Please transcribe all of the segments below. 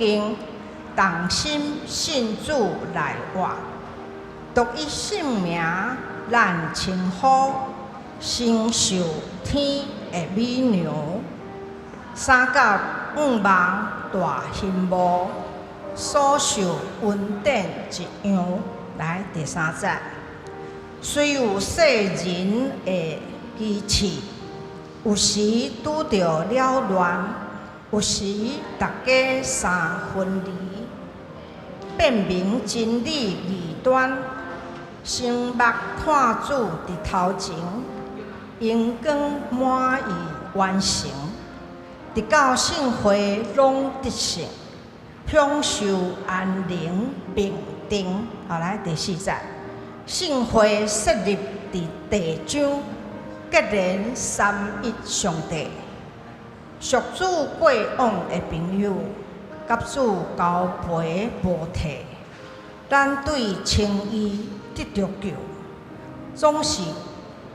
經，同心信主來活，獨一聖名咱稱呼，承受天的美糧。三甲五望大興幕，所受恩典一樣。來第三節，雖有世人的譏刺，有時拄著了亂，有時逐家三分離，辨明真理二端，雙目看主佇頭前，榮光滿意完成，直到聖會攏得勝，享受安寧平定。好，來第四節，聖會設立佇地上，結連三一上帝，屬主過往的朋友，佮主交陪無退，咱對稱義得著救，總是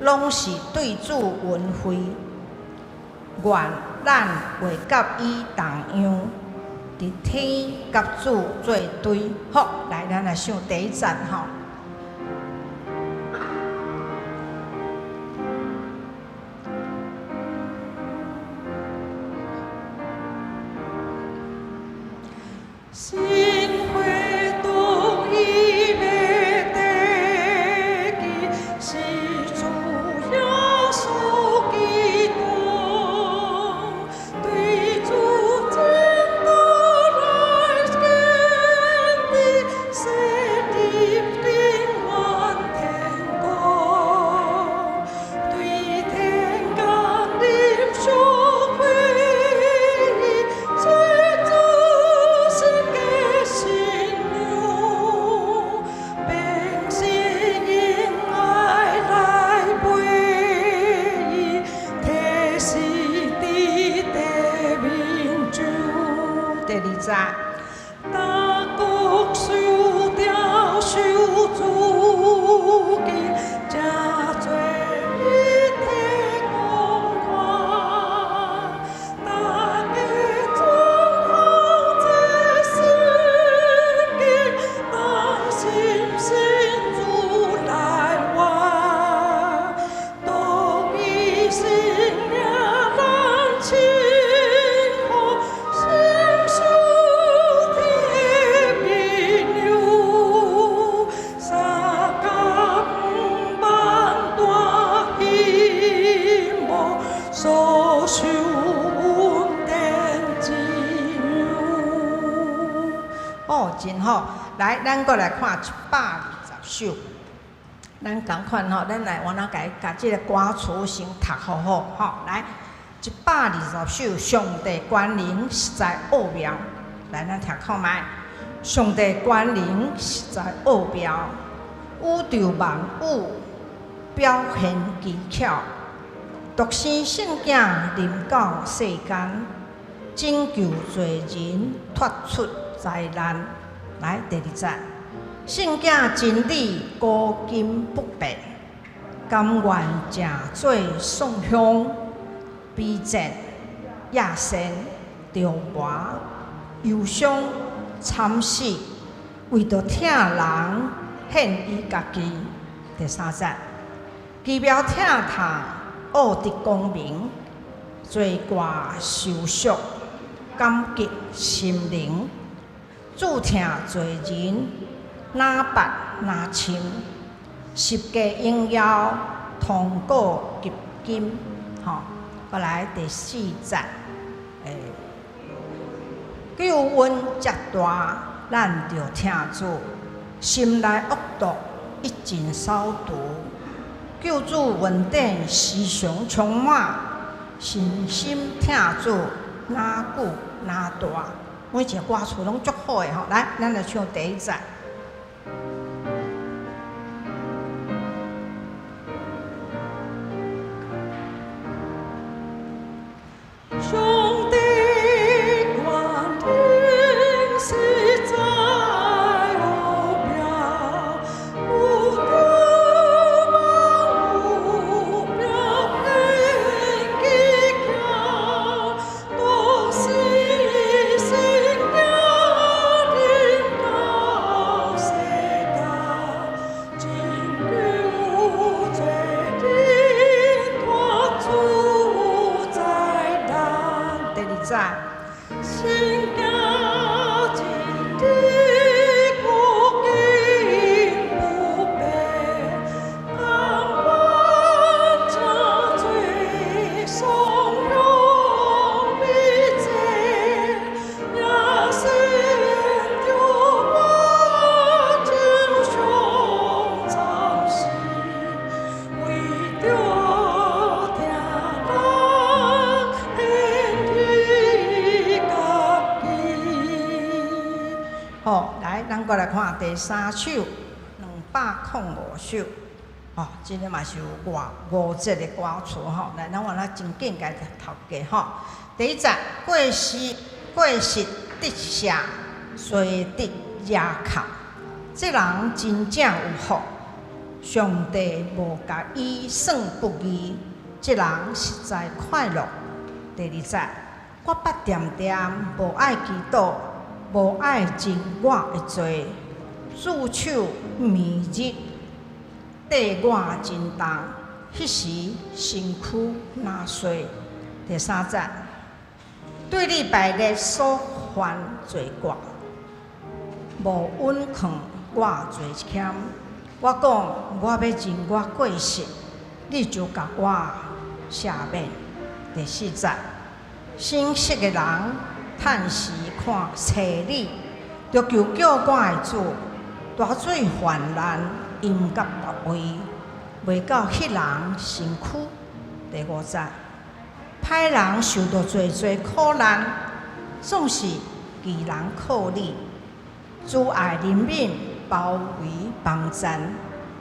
攏是對主恩惠，願咱會佮伊同樣，佇天佮主做對。好，來，咱來唱第一節吼。聖會獨一的地基，是主耶穌基督，對主真道來堅定，設立永遠天國，對天降臨上會議，做主新的新娘，憑信用愛來陪伊，提死佇地面上。第二節，逐國受調受主經，成做一體同款。大家遵行這聖經，同心信主來活，獨一聖名咱稱呼，承受天的美糧。三甲五望大興幕，所受恩典一樣。哦，真好。來，咱閣來看120首。咱仝款吼，咱來我來共共這个歌詞先讀好好吼。來，120首，上帝權能實在奧妙。來，咱聽看覓。上帝權能實在奧妙，宇宙萬物表現奇巧，獨生聖子臨到世間，拯救罪人脫出災難。來，第二節，聖經真理古今不變，甘願成做送香、卑賤、亞善、著磨、憂傷、慘死，為著疼人獻伊家己。第三節，奇妙疼痛，奧得光明，罪過受贖，感激心靈，主疼罪人，若捌若深，十架榮耀，通過及今。吼，閣來第四節，救恩遮大，咱著疼主，心內惡毒一盡掃除，救主恩典時常充滿，信心疼主，若久若大，每一个歌詞攏足好的吼。來，咱來唱第一節。上帝權能實在奧妙，宇宙萬物表現奇巧，獨生聖子好，來，咱閣來看第三首，205首。吼，這个嘛是有外五節的歌詞吼。來，咱換來真緊共讀過吼。第一節，過失過失得赦，罪得赦扣，這人真正有福，上帝無共伊算不義，這人實在快樂。第二節，我捌恬恬無愛祈禱，無愛認我的罪，主手暝日綴我真重，彼時身軀若碎。第三節，對禮拜日所犯罪過，無隱藏我罪愆。我講我欲認我過失，你就共我赦免。第四節，誠實的人趁時看揣你，著求叫我的主，大水泛濫淹到別位，袂到彼人身軀。第五節，歹人受著濟濟苦難，總是義人靠你，慈愛憐憫包圍幫贊，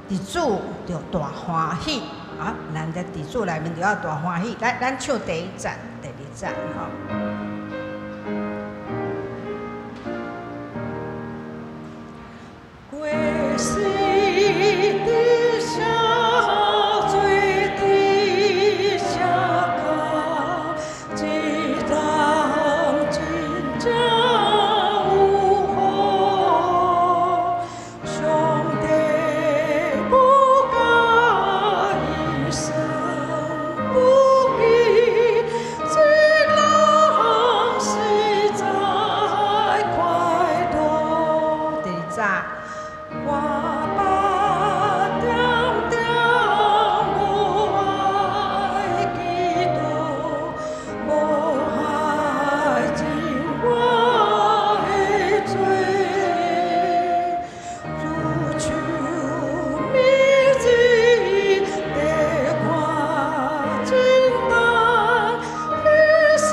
佇主著大歡喜。啊，咱佇主內面就要大歡喜。來，咱唱第一節、第二節吼。過失得赦，罪得赦扣，這人真正有福，上帝無共伊算不義，這人實在快樂。第二節，我捌恬恬無愛祈禱，無愛認我的罪，主手暝日綴我真重，彼時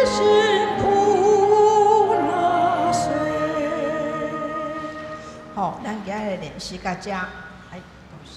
身軀若碎。好，咱今日練習到遮。哎，多謝。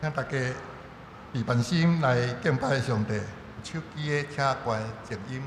請大家備辦心來敬拜上帝。手機的請關靜音。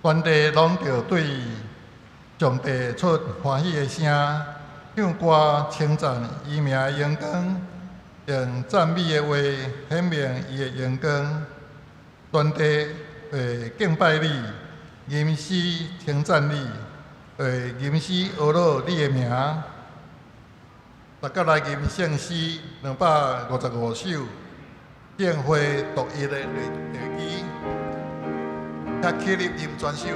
全地攏著對上帝出歡喜的聲，唱歌稱讚伊名的榮光，用讚美的話顯明伊的榮光。全地會敬拜你，吟詩稱讚你，會吟詩呵咾你的名。大家來吟聖詩255首，聖會獨一的地基，請起立吟全首。耶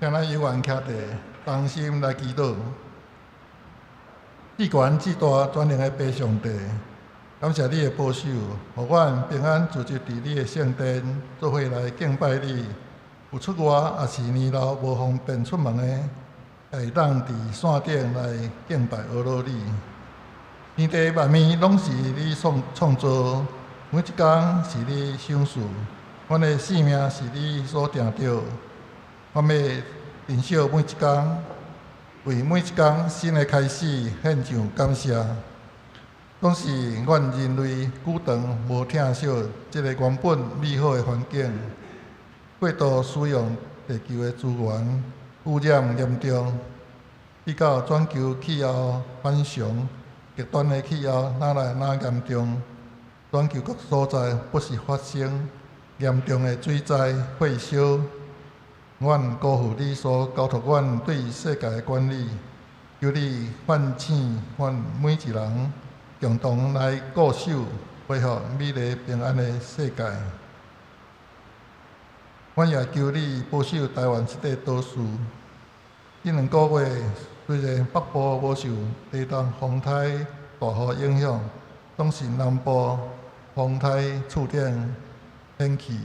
請咱有緣徛佇同心來祈禱。至懸至大全能的父上帝，感謝你的保守，予阮平安聚集佇你的聖殿，做伙來敬拜你。有出外抑是年老無方便出門的，會當佇線頂來敬拜阿羅你。天地萬物攏是你創造，每一工是你賞賜，阮的性命是你所定著。阮欲珍惜每一工，為每一工新的開始獻上感謝。總是阮人類久長無疼惜這个原本美好的環境，過度使用地球的資源，污染嚴重，直到全球氣候反常，極端的氣候愈來愈嚴重，全球各所在不時發生嚴重的水災、火燒。阮辜負你所交託阮對世界的管理，求你喚醒阮每一人，共同來固守恢復美麗平安的世界。阮也求你保守台灣這塊島嶼。這兩个月雖然北部無受低東風颱大雨影響，總是南部風颱觸電天氣，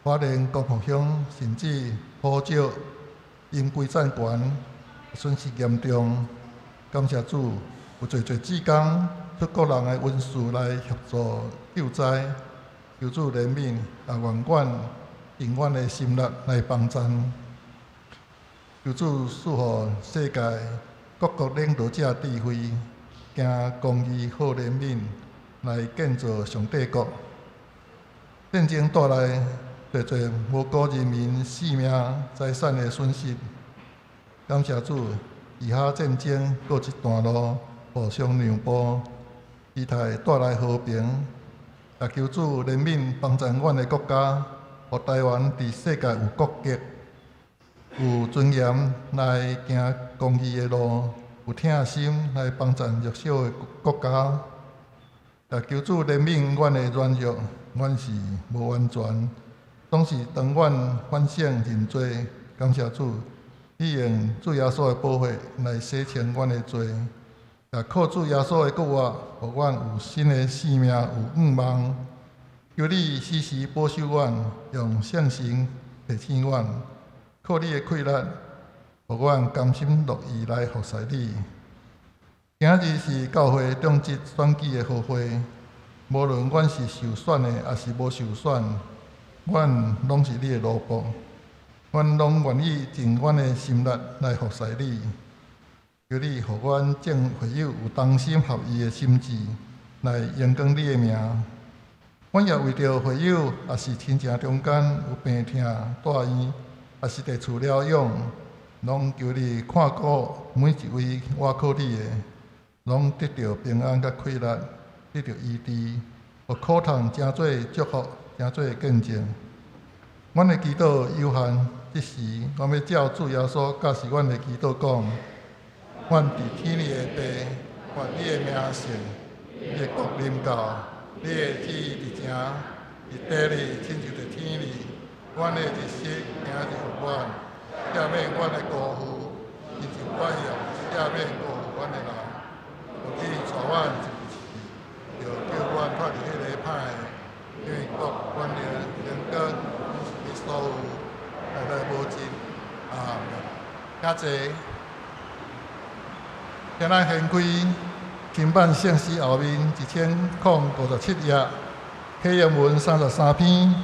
花蓮光復鄉甚至湖石閹規層懸，損失嚴重。感謝主，有濟濟志工出國人的恩賜來協助救災，求主憐憫，也願阮盡阮的心力來幫贊。求主賜予世界各國領導者智慧，行公義、好憐憫，來建造上帝國。戰爭帶來濟濟無辜人民性命、財產的損失。感謝主，以哈戰爭告一段落，互相讓步，期待帶來和平。也求主憐憫幫助阮的國家，予台灣佇世界有國格、有尊嚴來行公義的路，有疼心來幫助弱小的國家。也求主憐憫阮的軟弱，阮是無完全，總是當阮反省認罪，感謝主，你用主耶穌的寶血來洗清阮的罪，也靠主耶穌的復活，予阮有新的生命，有盼望。求你時時保守阮，用聖神提醒阮，靠你的氣力，予阮甘心樂意來服侍你。今日是教會長執選舉的好會，無論阮是受選的，抑是無受選，阮攏是你的奴僕，阮攏願意盡阮的心力來服侍你。求你予阮眾會友有同心合意的心志，來榮光你的名。阮也為著會友，抑是親情中間有病痛、住院，抑是佇厝療養，攏求你看顧每一位倚靠你的，攏得著平安佮氣力，得著醫治，予苦痛成做祝福，成做見證。阮的祈禱有限，這時阮欲照主耶穌教示阮的祈禱講：阮佇天裡的父，願你的名聖，你的國臨到，你的旨意佇行，佇地裡親像佇天裡。阮的日食今日予阮，赦免阮的辜負，親像阮也赦免辜負阮的人。毋去帶阮入試，著救阮脫離彼个歹的，因為國、權能、榮光，攏是你所有，代代無盡。阿們。請坐。請咱掀開新版聖詩後面1057頁，啟應文33篇，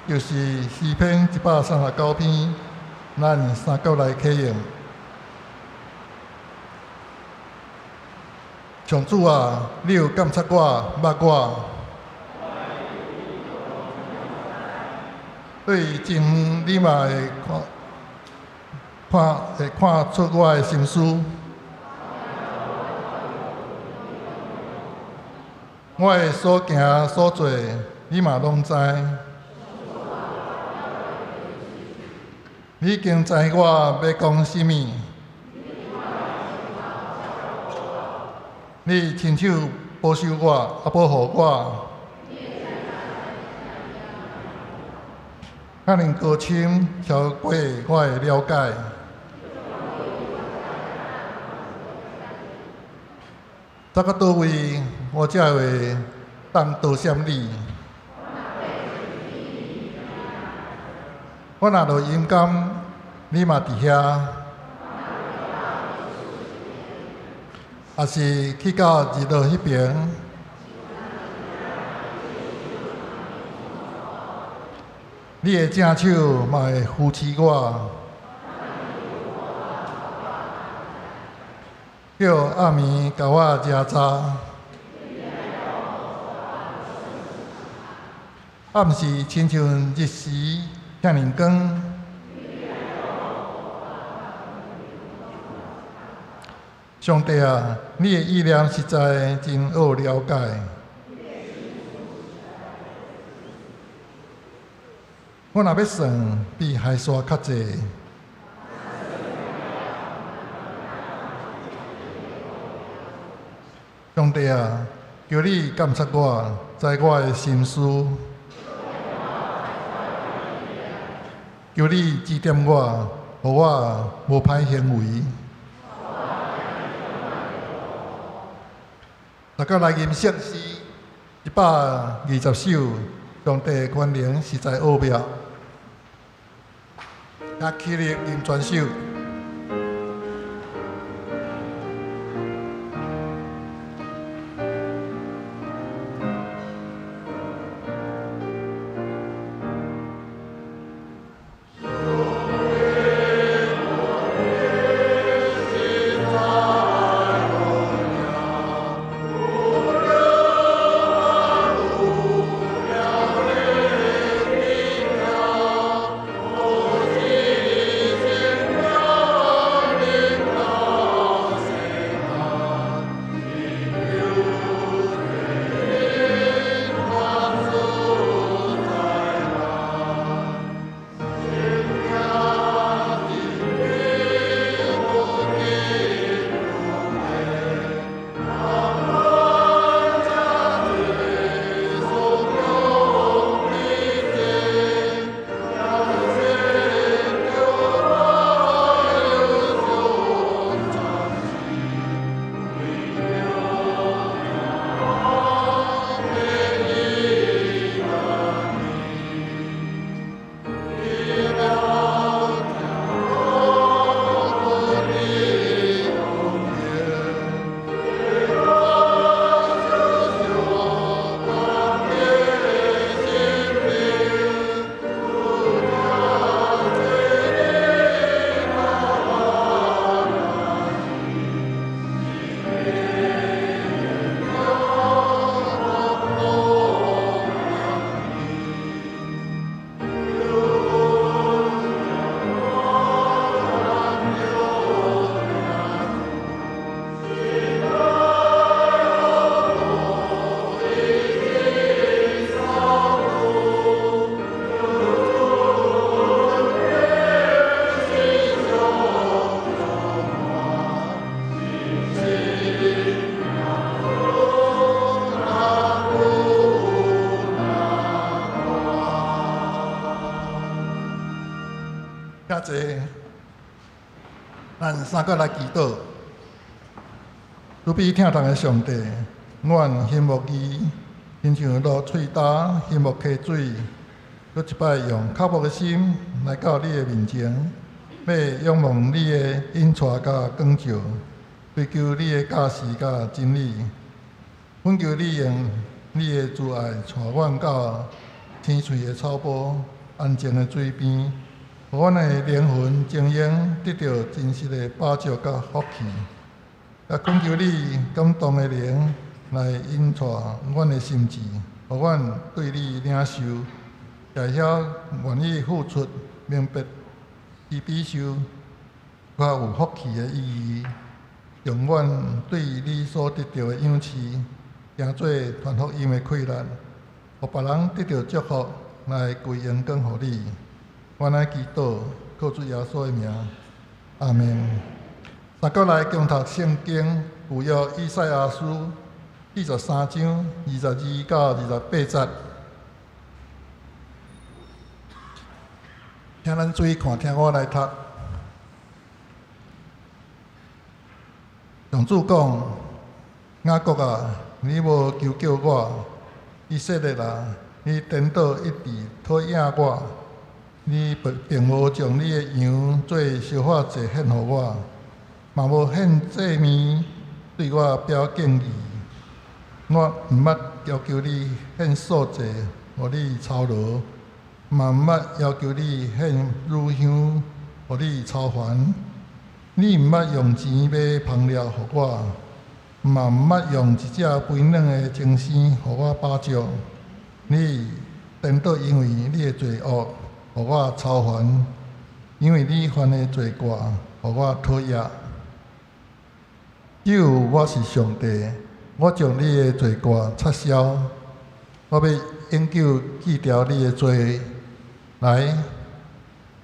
就是詩篇139篇，咱三角來啟應。上主啊，你有監察我，捌我。對真遠，你嘛會看，看會看出我的心思。我的所行所做，你嘛攏知。你已經知我欲講啥物。你親手保守我，啊保護我。遐爾高深，超過我的了解。走到佗位，我才會當躲閃你？我若落陰間，你嘛佇遐；抑是去到日落彼爿，你的正手嘛會扶持我。叫暗暝共我食早，暗時親像日時遐爾光。上帝啊，你的意念實在真奧了解。我若欲算，比海沙較濟。上帝啊，求你監察我，知我的心思。求你指點我，予我無歹行為。大家來吟聖詩120首，上帝的權能實在奧妙。請起立吟全首。請坐，咱三個來祈禱。慈悲疼痛的上帝，阮欣慕伊，親像落喙焦，欣慕溪水，閣一擺用渴慕的心來到你的面前，欲仰望你的引帶佮光照，追求你的教示佮真理。懇求你用你的慈愛帶阮到青翠的草坡、安靜的水邊，予阮的靈魂精英得著真實的飽足佮福氣。也懇求你感動的靈來引帶阮的心智，予阮對你領受，也會曉願意付出，明白慈悲受較有福氣的意義，用阮對你所得著的賞賜，成做傳福音的氣力，予別人得著祝福，來歸榮光予你。阮來祈禱，靠主耶穌的名，阿們。三閣來共讀聖經，舊約以賽亞書43章22到28節。請咱注意看，聽我來讀。上主講：雅各啊，你無求叫我；以色列啊，你顛倒一直討厭我。你並無將你的羊做燒火祭獻予我，嘛無獻祭物對我表敬意。我毋捌要求你獻素祭，予你操勞，嘛毋捌要求你獻乳香，予你操煩。你毋捌用錢買芳料予我，嘛毋捌用一隻肥嫩的精牲予我飽足。你顛倒因為你的罪惡，予我操煩，因為你犯的罪過，予我討厭。只有我是上帝，我將你的罪過擦消，我欲永久記牢你的罪。來，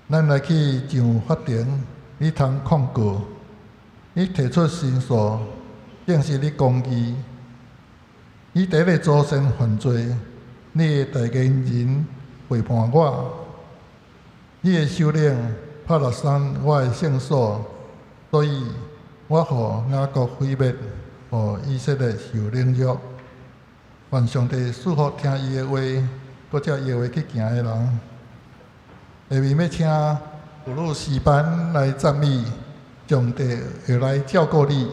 咱來去上法庭，你通控告，你提出申訴，證實你公義。你佇你祖先犯罪，你的代言人背叛我，你的首領拍落山我的聖所，所以我予雅各毀滅，予以色列受凌辱。願上帝賜福聽伊的話，閣照伊的話去行的人。下面欲請布魯斯班來讚美，上帝會來照顧你。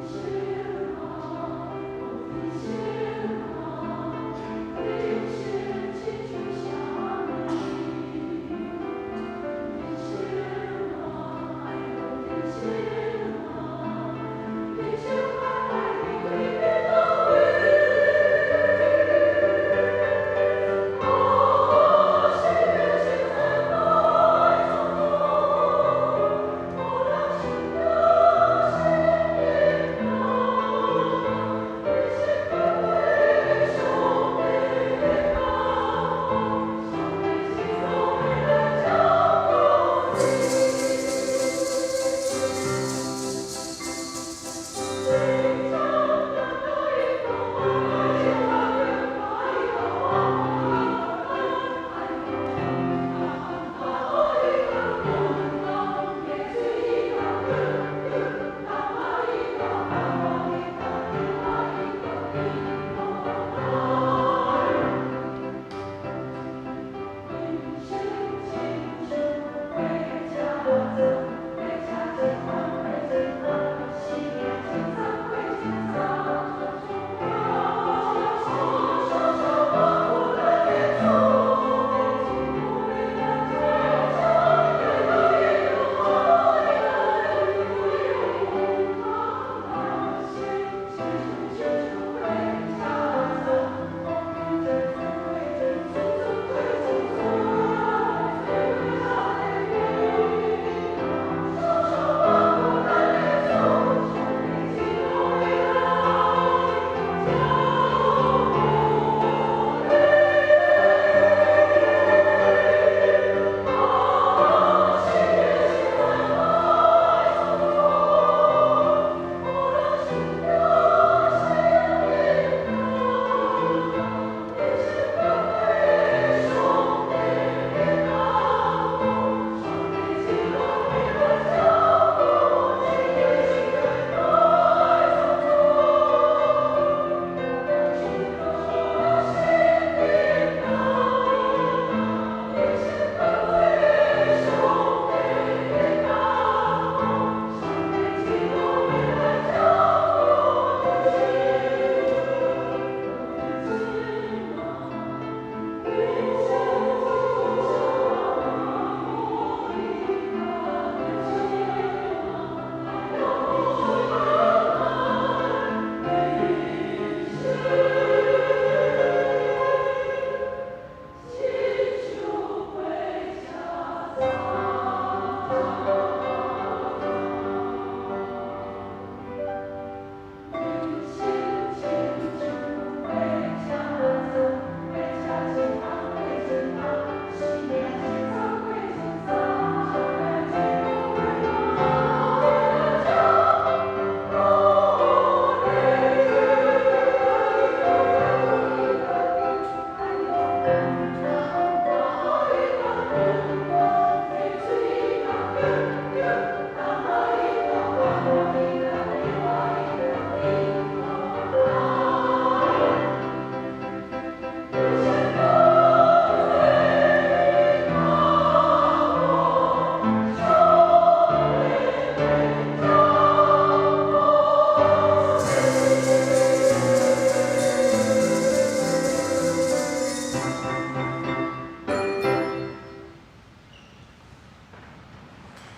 上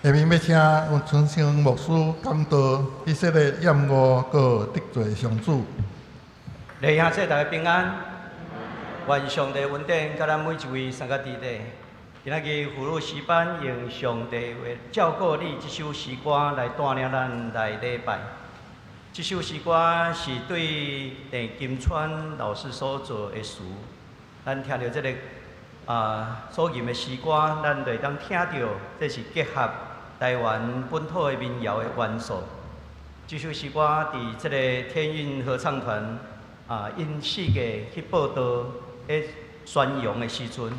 下面欲請阮春生牧師講道，以色列厭惡閣得罪上主。弟兄姊妹大家平安，願上帝恩典佮咱每一位三個弟弟。今仔日福祿詩班用上帝會照顧你這首詩歌來帶領咱來禮拜。這首詩歌是對鄭金川老師所做的詞。咱聽著這个所吟的詩歌，咱就會當聽著，這是結合台灣本土的民謠的元素。這首詩歌佇這個天韻合唱團𪜶四界去報道、咧宣揚的時陣，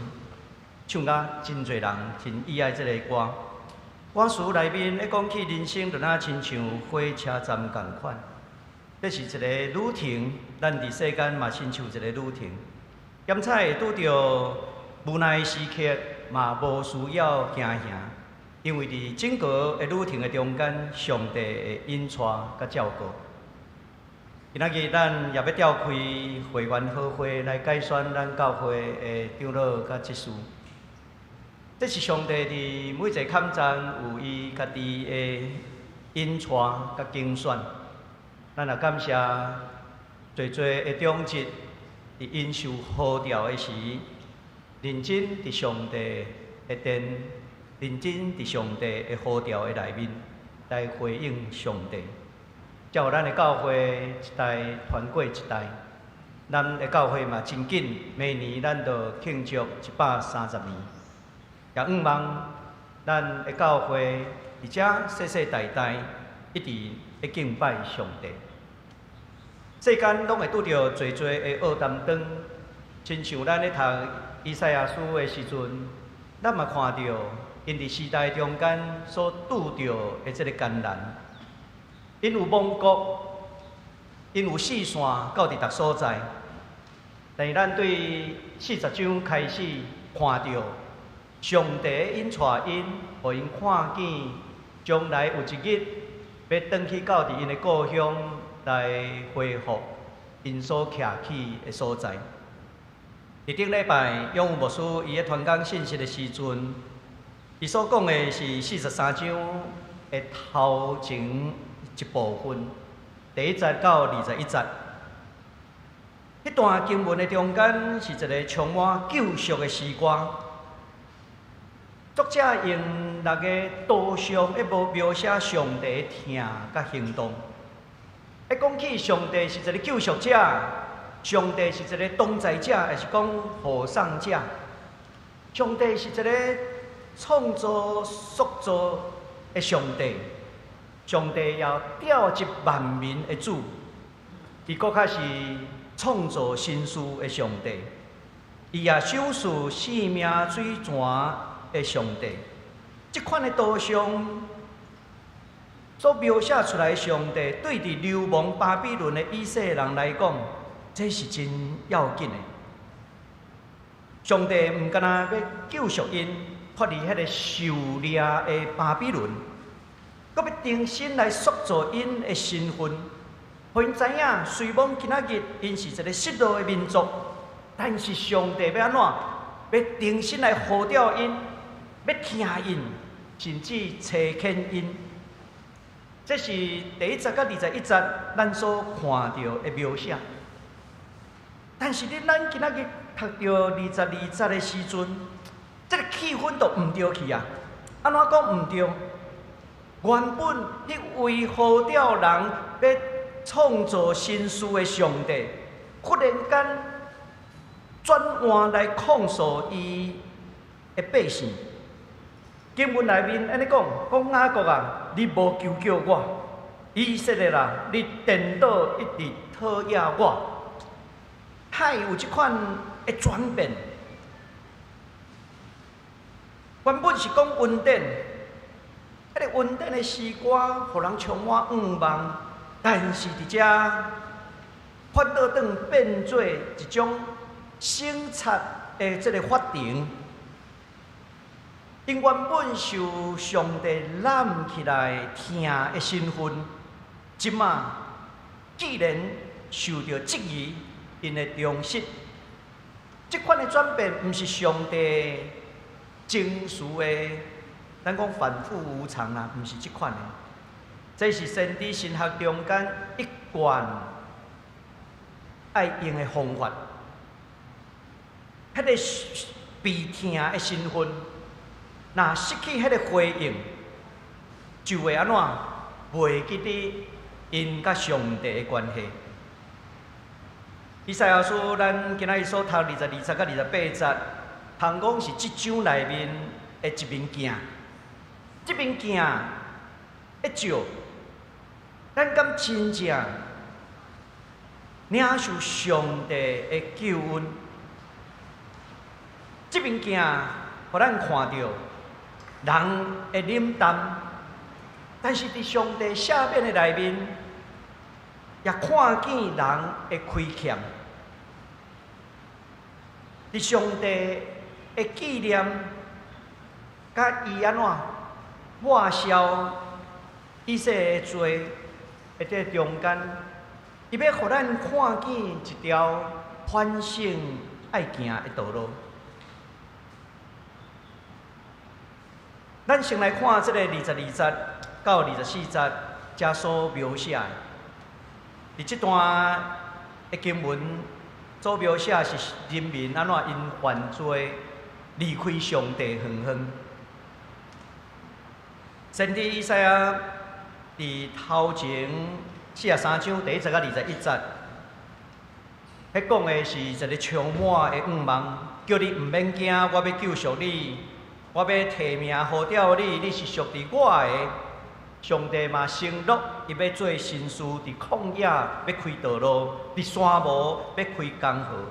唱甲真濟人真喜愛這个歌。歌詞內面咧講起人生，就若親像火車站仝款，這是一个旅程。咱佇世間嘛親像一個旅程，兼且會拄著無奈的時刻，嘛無需要驚嚇，因為佇整個的旅程的中間，上帝會引帶佮照顧。今仔日咱也欲召開會員好會來改選咱教會的長老佮執事。這是上帝佇每一個坎站有伊家己的引帶佮揀選。咱也感謝濟濟的長執佇𪜶受呼召的時，認真佇上帝的殿，認真佇上帝的呼召的內面來回應上帝。才予咱的教會一代傳過一代，咱的教會嘛真緊，明年咱就慶祝130年。也向望咱的教會佇遮世世代代一直咧敬拜上帝。世間攏會拄著濟濟的惡擔當，親像咱咧讀以賽亞書的時陣，咱嘛看著𪜶佇時代中間所拄著的這个艱難。𪜶有亡國，𪜶有四散到佇逐所在。但是咱對40章開始看著上帝引帶𪜶，予𪜶看見將來有一日欲轉去到佇𪜶的故鄉來恢復𪜶所徛起的所在。佇頂禮拜，永武牧師伊咧傳講信息的時陣，伊所講的是43章的頭前一部分，第1節到21節。彼段經文的中間是一个充滿救贖的詩歌。作者用六个圖像咧描寫上帝的疼佮行動。一講起上帝是一个救贖者，上帝是一个同在者，抑是講護送者。上帝是一个創造、塑造的上帝，上帝也調集萬民的主，伊閣較是創造新事的上帝，伊也賞賜生命水泉的上帝。這款的圖像所描寫出來的上帝，對佇流亡巴比倫的以色列人來講，這是真要緊的。上帝毋干焦欲救贖𪜶脫離彼个受掠的巴比倫，閣欲重新來塑造𪜶的身份，予𪜶知影，雖罔今仔日𪜶是一个失落的民族，但是上帝欲按怎？欲重新來呼召𪜶，欲疼𪜶，甚至差遣𪜶。這是第1節佮21節咱所看著的描寫。但是你咱今仔日讀著22節的時陣，這个氣氛就毋對去啊！按怎講毋對？原本彼位呼召人欲創造新事的上帝，忽然間轉換來控訴伊的百姓。經文內面按呢講，講雅各啊，你無求叫我；以色列啊，你顛倒一直討厭我。哪會有這款的轉變？原本是講恩典，彼个恩典的詩歌，予人充滿向望，但是佇遮反倒轉變做一種省察的這个法庭。𪜶原本受上帝攬起來疼的身份，這馬既然受著質疑，𪜶的忠實，這款的轉變，毋是上帝情緒的咱講反覆無常啦，毋是這款的。這是先知神學中間一貫愛用的方法。彼個被疼的身份，若失去彼個回應，就會按怎袂記得𪜶佮上帝的關係。以賽亞書，咱今仔日所讀22節佮28節，通講是這章內面的一面鏡。這面鏡一照，咱敢真正領受上帝的救恩？這面鏡予咱看著人的冷淡，但是佇上帝赦免的內面，也看見人的虧欠。佇上帝的紀念，佮伊按怎抹消以色列的罪的這中間，伊欲予咱看見一條反省愛行的道路。咱先來看這个22節到24節，遮所描寫的。佇這段的經文所描寫是人民按怎因犯罪離開上帝遠遠。先知以賽亞佇頭前43章第1節佮21節，彼講的是一个充滿的願望，叫你毋免驚，我欲救贖你，我欲提名呼召你，你是屬佇我的。上帝嘛承諾，伊欲做神師，佇曠野欲開道路，佇沙漠欲開江河。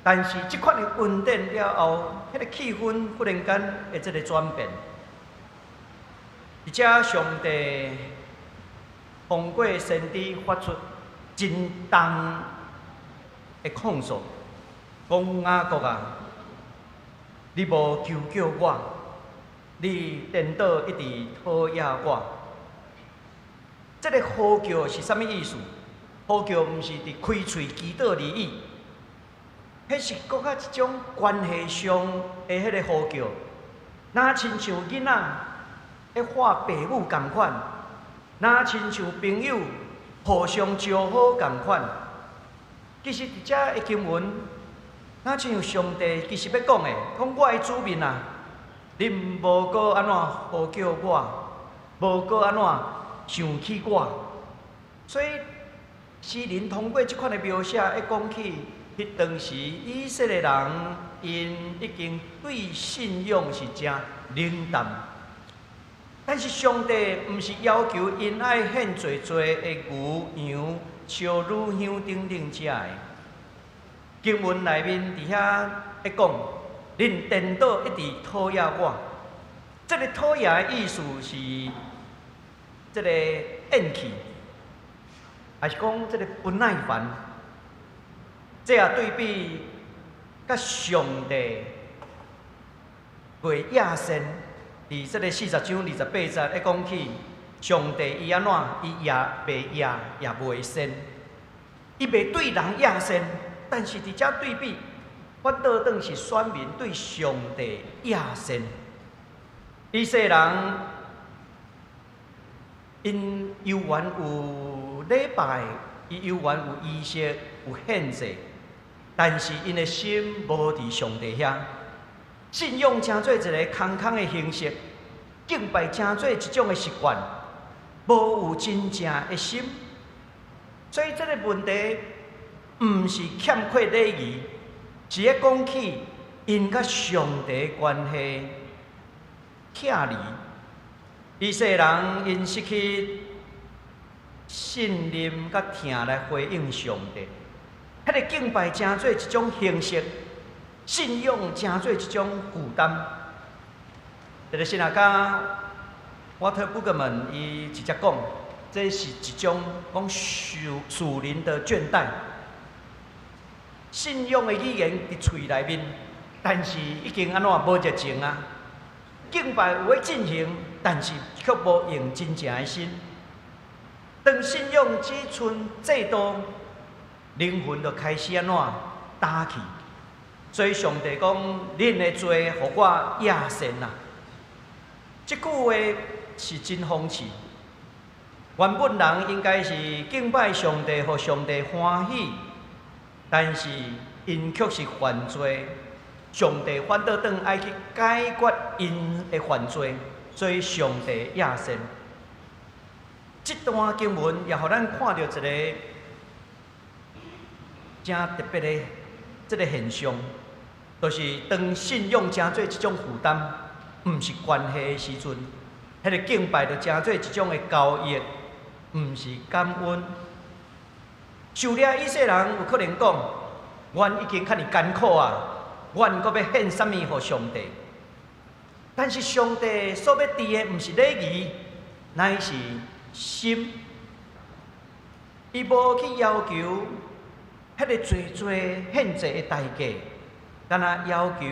但是這款的恩典了後，彼個氣氛忽然間會這个轉變。而且上帝通過先知發出真重的控訴，講雅各啊，你無求叫我，你顛倒一直討厭我。這个呼叫是啥物意思？呼叫毋是佇開喙祈禱而已，彼是閣較一種關係上的彼个呼叫，若親像囡仔咧喊爸母仝款，若親像朋友互相招呼仝款。其實佇遮的經文，若親像上帝其實欲講的，講我的子民啊，恁無閣按怎呼叫我，無閣按怎想起我，所以詩人通過這款的描寫，會講起彼當時以色列人，𪜶已經對信仰是誠冷淡。但是上帝毋是要求𪜶愛獻濟濟的牛羊、燒乳香等等遮的。經文內面佇遐咧講，恁顛倒一直討厭我。這个討厭的意思是，這个厭棄，抑是講這个不耐煩。這也對比佮上帝袂厭善，佇這个40章28節咧講起，上帝伊按怎，伊也袂厭，也袂善，伊袂對人厭善，但是佇遮對比，反倒轉是選民對上帝厭善。以色列人𪜶猶原有禮拜，伊猶原有儀式，有獻祭，但是𪜶的心無佇上帝遐，信仰成做一个空空的形式，敬拜成做一種的習慣，無有真正的心。所以這个問題毋是欠缺禮儀，是咧講起𪜶佮上帝關係拆離。以色列人𪜶失去信任佮疼來回應上帝，彼个敬拜成做一種形式，信仰成做一種負擔。這个神學家瓦特布格曼伊直接講，這是一種講屬屬靈的倦怠。信仰的語言佇喙內面，但是已經按怎無熱情啊？敬拜有咧進行，但是卻無用真正的心。當信仰只賰制度，靈魂就開始按怎焦去。所以上帝講：恁的罪予我厭善啊！這句話是真諷刺。原本人應該是敬拜上帝，予上帝歡喜，但是𪜶卻是犯罪，上帝反倒轉愛去解決𪜶的犯罪，所以上帝厭善。這段經文也予咱看著一个誠特別的這个現象，就是當信仰成做一種負擔，毋是關係的時陣，彼个敬拜就成做一種的交易，毋是感恩。受掠以色列人有可能講：阮已經較爾艱苦啊，阮閣欲獻啥物予上帝？但是上帝所欲佇的毋是禮儀，乃是心。伊無去要求彼个濟濟獻祭的代價，干焦要求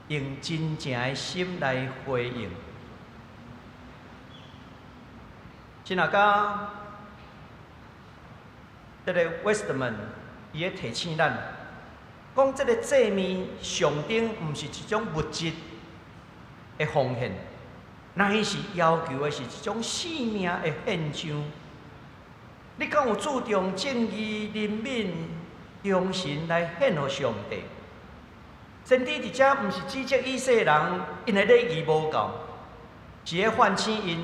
用真正的心來回應。親愛的，這个 Westerman 伊咧提醒咱，講這个祭物上頂毋是一種物質的奉獻，乃是要求的是一種生命的獻上。你敢有注重正義、憐憫、忠誠來獻予上帝？先知佇遮毋是指責以色列人，𪜶的禮儀無夠，是咧喚醒𪜶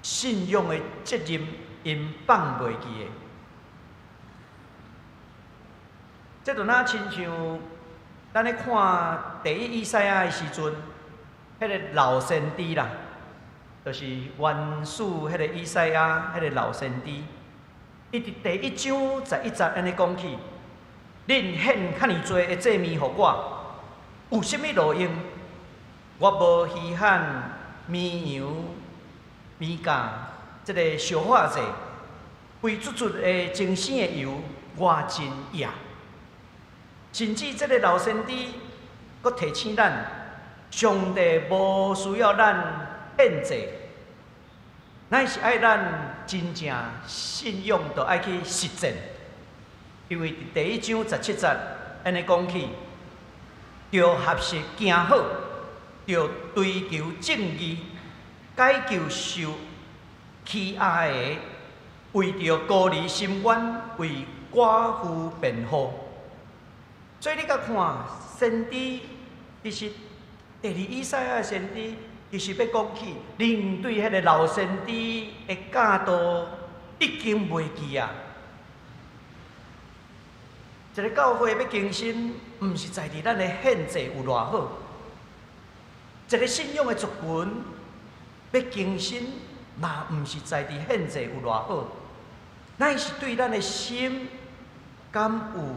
信仰的責任，𪜶放袂記的。這就若親像咱咧看第一以賽亞的時陣，彼个老先知啦，就是元始彼个以賽亞，彼个老先知，伊佇第一章十一節按呢講起：恁獻較爾濟的祭物予我，有啥物路用？我無稀罕綿羊、綿鴿，這个燒化祭，肥卒卒的精生的油，我真厭。甚至這个老先知閣提醒咱，上帝無需要咱獻祭，乃是愛咱真正信仰，就愛去實踐。因為佇第一章十七節按呢講起，著學習行好，著追求正義，解救受欺壓的，為著孤兒伸冤，為寡婦辯護。所以你佮看先知，其實第二以賽亞的先知，其實欲講起，恁對彼个老先知的教導已經袂記啊。一个教會欲更新，毋是在佇咱的獻祭有偌好；一个信仰的族群欲更新，嘛毋是在佇獻祭有偌好，乃是對咱的心敢有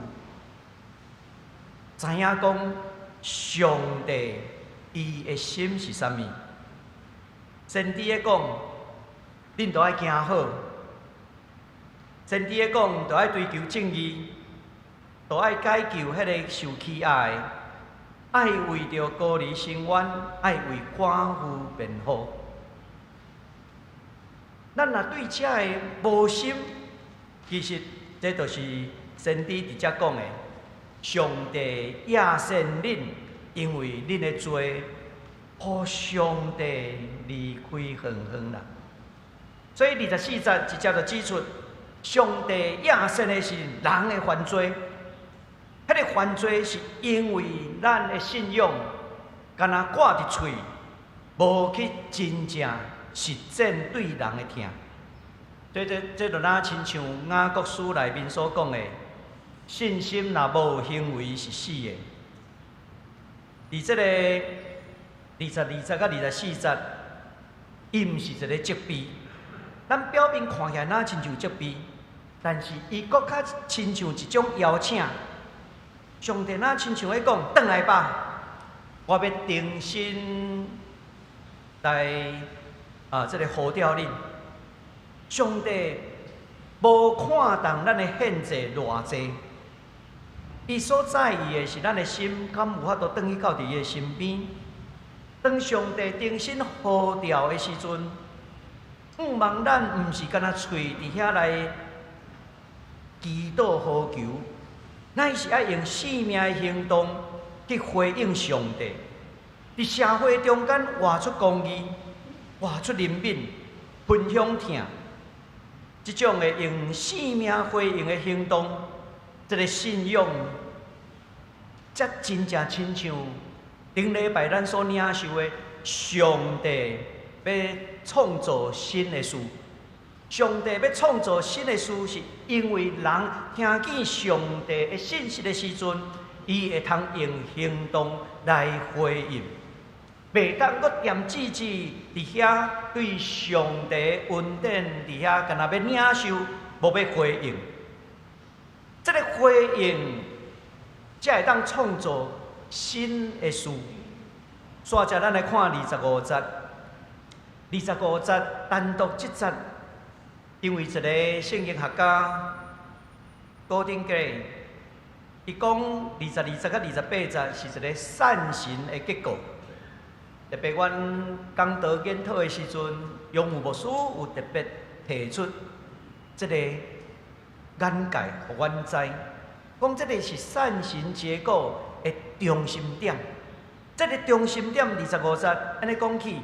知影講上帝伊的心是啥物？先知咧講，恁著愛行好；先知咧講，著愛追求正義，著愛解救彼个受欺壓的，愛為著孤兒伸冤，愛為寡婦辯護。咱若對這个無心，其實這就是先知佇遮講的。上帝厭善恁，因為恁的罪，予上帝離開遠遠啦。所以二十四節直接就指出，上帝厭善的是人的犯罪。彼个犯罪是因為咱的信仰，干焦掛佇喙，無去真正實踐對人的疼。這就若親像雅各書內面所講的，信心若無行為是死的。佇這个二十二節佮二十四節，伊毋是一个責備。咱表面看起來若親像責備，但是伊閣較親像一種邀請。上帝若親像咧講，轉來吧，我欲重新來啊，這个呼召恁。上帝無看重咱的獻祭偌濟，伊所在意的是咱的心，敢有法度轉去到佇伊的身邊。當上帝重新呼召的時陣，向望咱毋是干焦喙佇遐來祈禱呼求，乃是愛用生命的行動去回應上帝，佇社會中間活出公義，活出憐憫、分享疼，這種的用生命回應的行動，這个信仰，才真正親像頂禮拜咱所領受的上帝欲創造新的事。上帝欲創造新的事，是因為人聽見上帝的信息的時陣，伊會通用行動來回應，袂當閣恬吱吱佇遐對上帝恩典佇遐，干焦欲領受，無欲回應。這个回應才會當創造新的事。煞者咱來看二十五節，二十五節單獨這節，因為一個聖經學家高丁格，伊講22節佮28節是一个扇形的結構。特別阮講道研討的時陣，楊武牧師有特別提出這个眼界，予阮知，講這个是扇形結構的中心點。這个中心點二十五節按呢講起，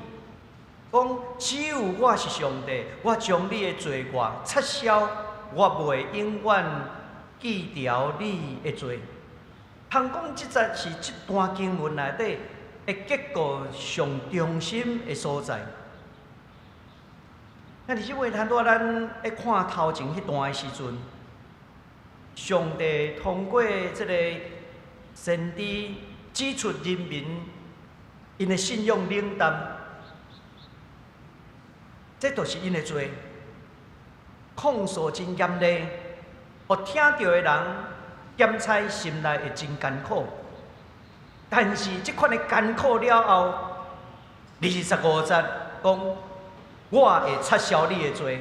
講只有我是上帝，我將你的罪過擦消，我袂永遠記牢你的罪。通講這節是這段經文內底的結構上中心的所在。那是因為咱拄仔咱咧看頭前彼段的時陣，上帝通過這个先知指出人民𪜶的信仰冷淡，這就是𪜶的罪。控訴真嚴厲，予聽著的人檢採心內會真艱苦。但是這款的艱苦了後，二十五節講，我會擦消你的罪。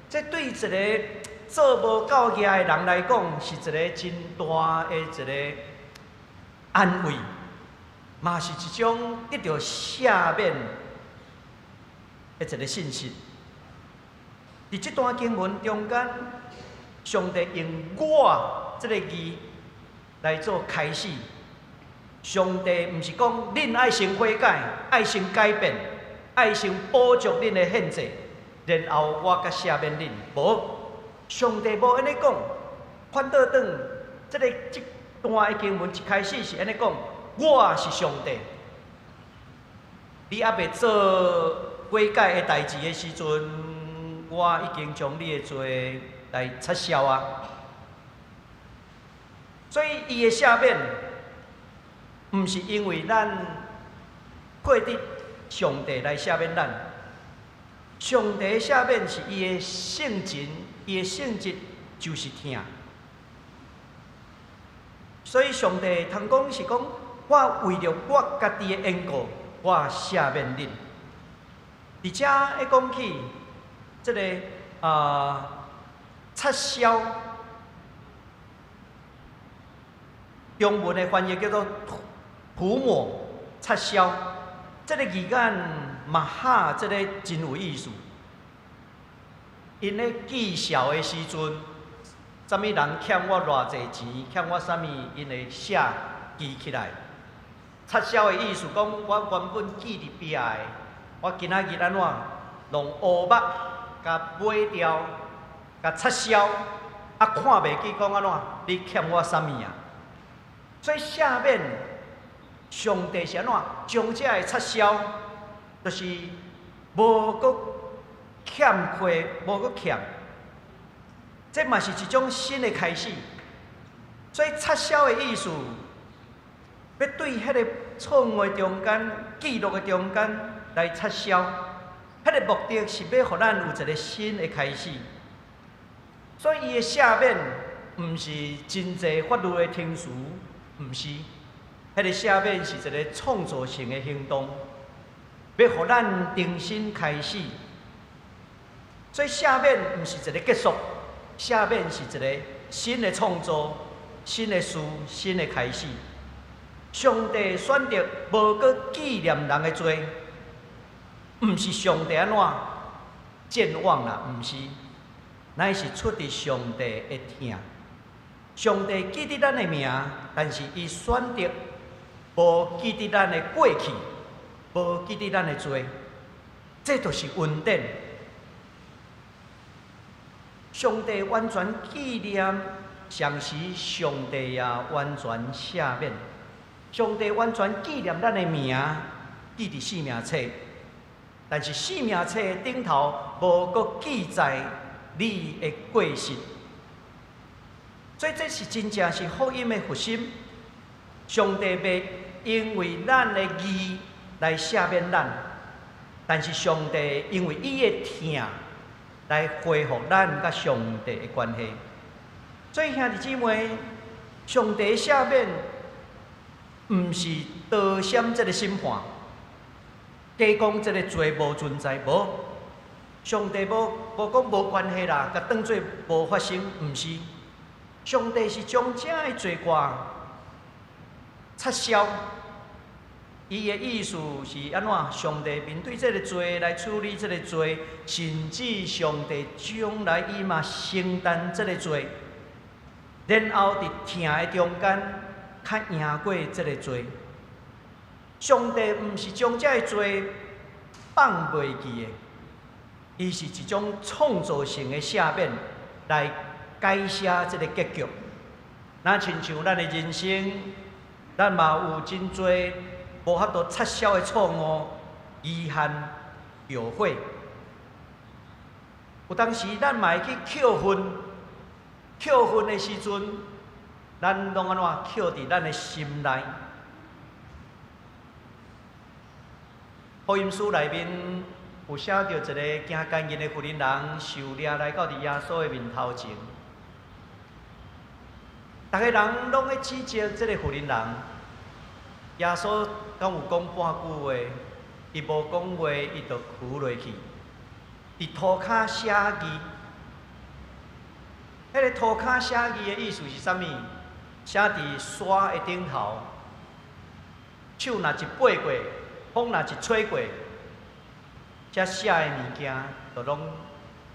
這對一个做無夠額的人來講，是一个真大的一个安慰，嘛是一種得著赦免的一个信息。佇這段經文中間，上帝用“我”這个字來做開始。上帝毋是講恁愛先悔改，愛先改變，愛先補足恁的獻祭，然後我才赦免恁。無，上帝無按呢講。反倒轉，這个這段的經文一開始是按呢講：我是上帝。你猶未做悔改的代誌的時陣，我已經將你的罪來擦消啊。所以，伊的赦免，毋是因為咱配得上帝來赦免咱，上帝赦免是伊的性情，伊的性質就是疼。所以上帝通講是講，我為著我家己的緣故，我赦免恁。而且一講起這个擦消，中文的翻譯叫做塗抹、擦消，這个字眼嘛哈，這个真有意思。𪜶咧記數的時陣，啥物人欠我偌濟錢，欠我啥物，𪜶會寫記起來。擦消的意思講，我原本記佇壁的，我今仔日按怎弄烏墨共抹掉，共擦消，啊看袂記講按怎，你欠我啥物啊？所以赦免，上帝是按怎將這个擦消，就是無閣欠虧，無閣欠。這嘛是一種新的開始。所以擦消的意思，欲對彼个錯誤的中間、記錄的中間來擦消，彼个目的是欲予咱有一个新的開始。所以伊的赦免，毋是真濟法律的程序，毋是。彼个赦免是一个創造性的行動，欲予咱重新開始。所以赦免毋是一个結束，赦免是一个新的創造、新的事、新的開始。上帝選擇無閣紀念人的罪，毋是上帝按怎健忘啦，毋是，乃是出佇上帝的疼。上帝記得咱的名，但是伊選擇無記得咱的過去，無記得咱的罪。這就是恩典。上帝完全紀念，同時上帝也完全赦免。上帝完全紀念咱的名，記佇生命冊，但是生命冊頂頭無閣記載你的過失。所以這是真正是福音的核心。上帝袂因為咱的義來赦免咱，但是上帝因為伊的疼來恢復咱佮上帝的關係。所以兄弟姊妹，上帝赦免，毋是躲閃這个審判，假講這个罪無存在，無。上帝無無講無關係啦，共當做無發生，毋是。上帝是將這个罪過擦消。伊的意思是按怎？上帝面對這个罪來處理這个罪，甚至上帝將來伊嘛承擔這个罪，然後佇疼的中間，較贏過這个罪。上帝毋是將這个罪放袂記的，伊是一種創造性的赦免來改寫這个結局。若親像咱的人生，咱嘛有真濟無法度擦消的錯誤、遺憾、後悔。有當時咱嘛會去扣分，扣分的時陣，咱攏按怎扣佇咱的心內。福音書內面有寫著一个行姦淫的婦人人受掠來到佇耶穌的面頭前，逐个人攏咧指責這个婦人人。耶穌敢有講半句話？伊無講話，伊就跍落去，佇塗跤寫字。彼个塗跤寫字的意思是啥物？寫佇山的頂頭，手若一撥過，風若一吹過，這寫的物件就攏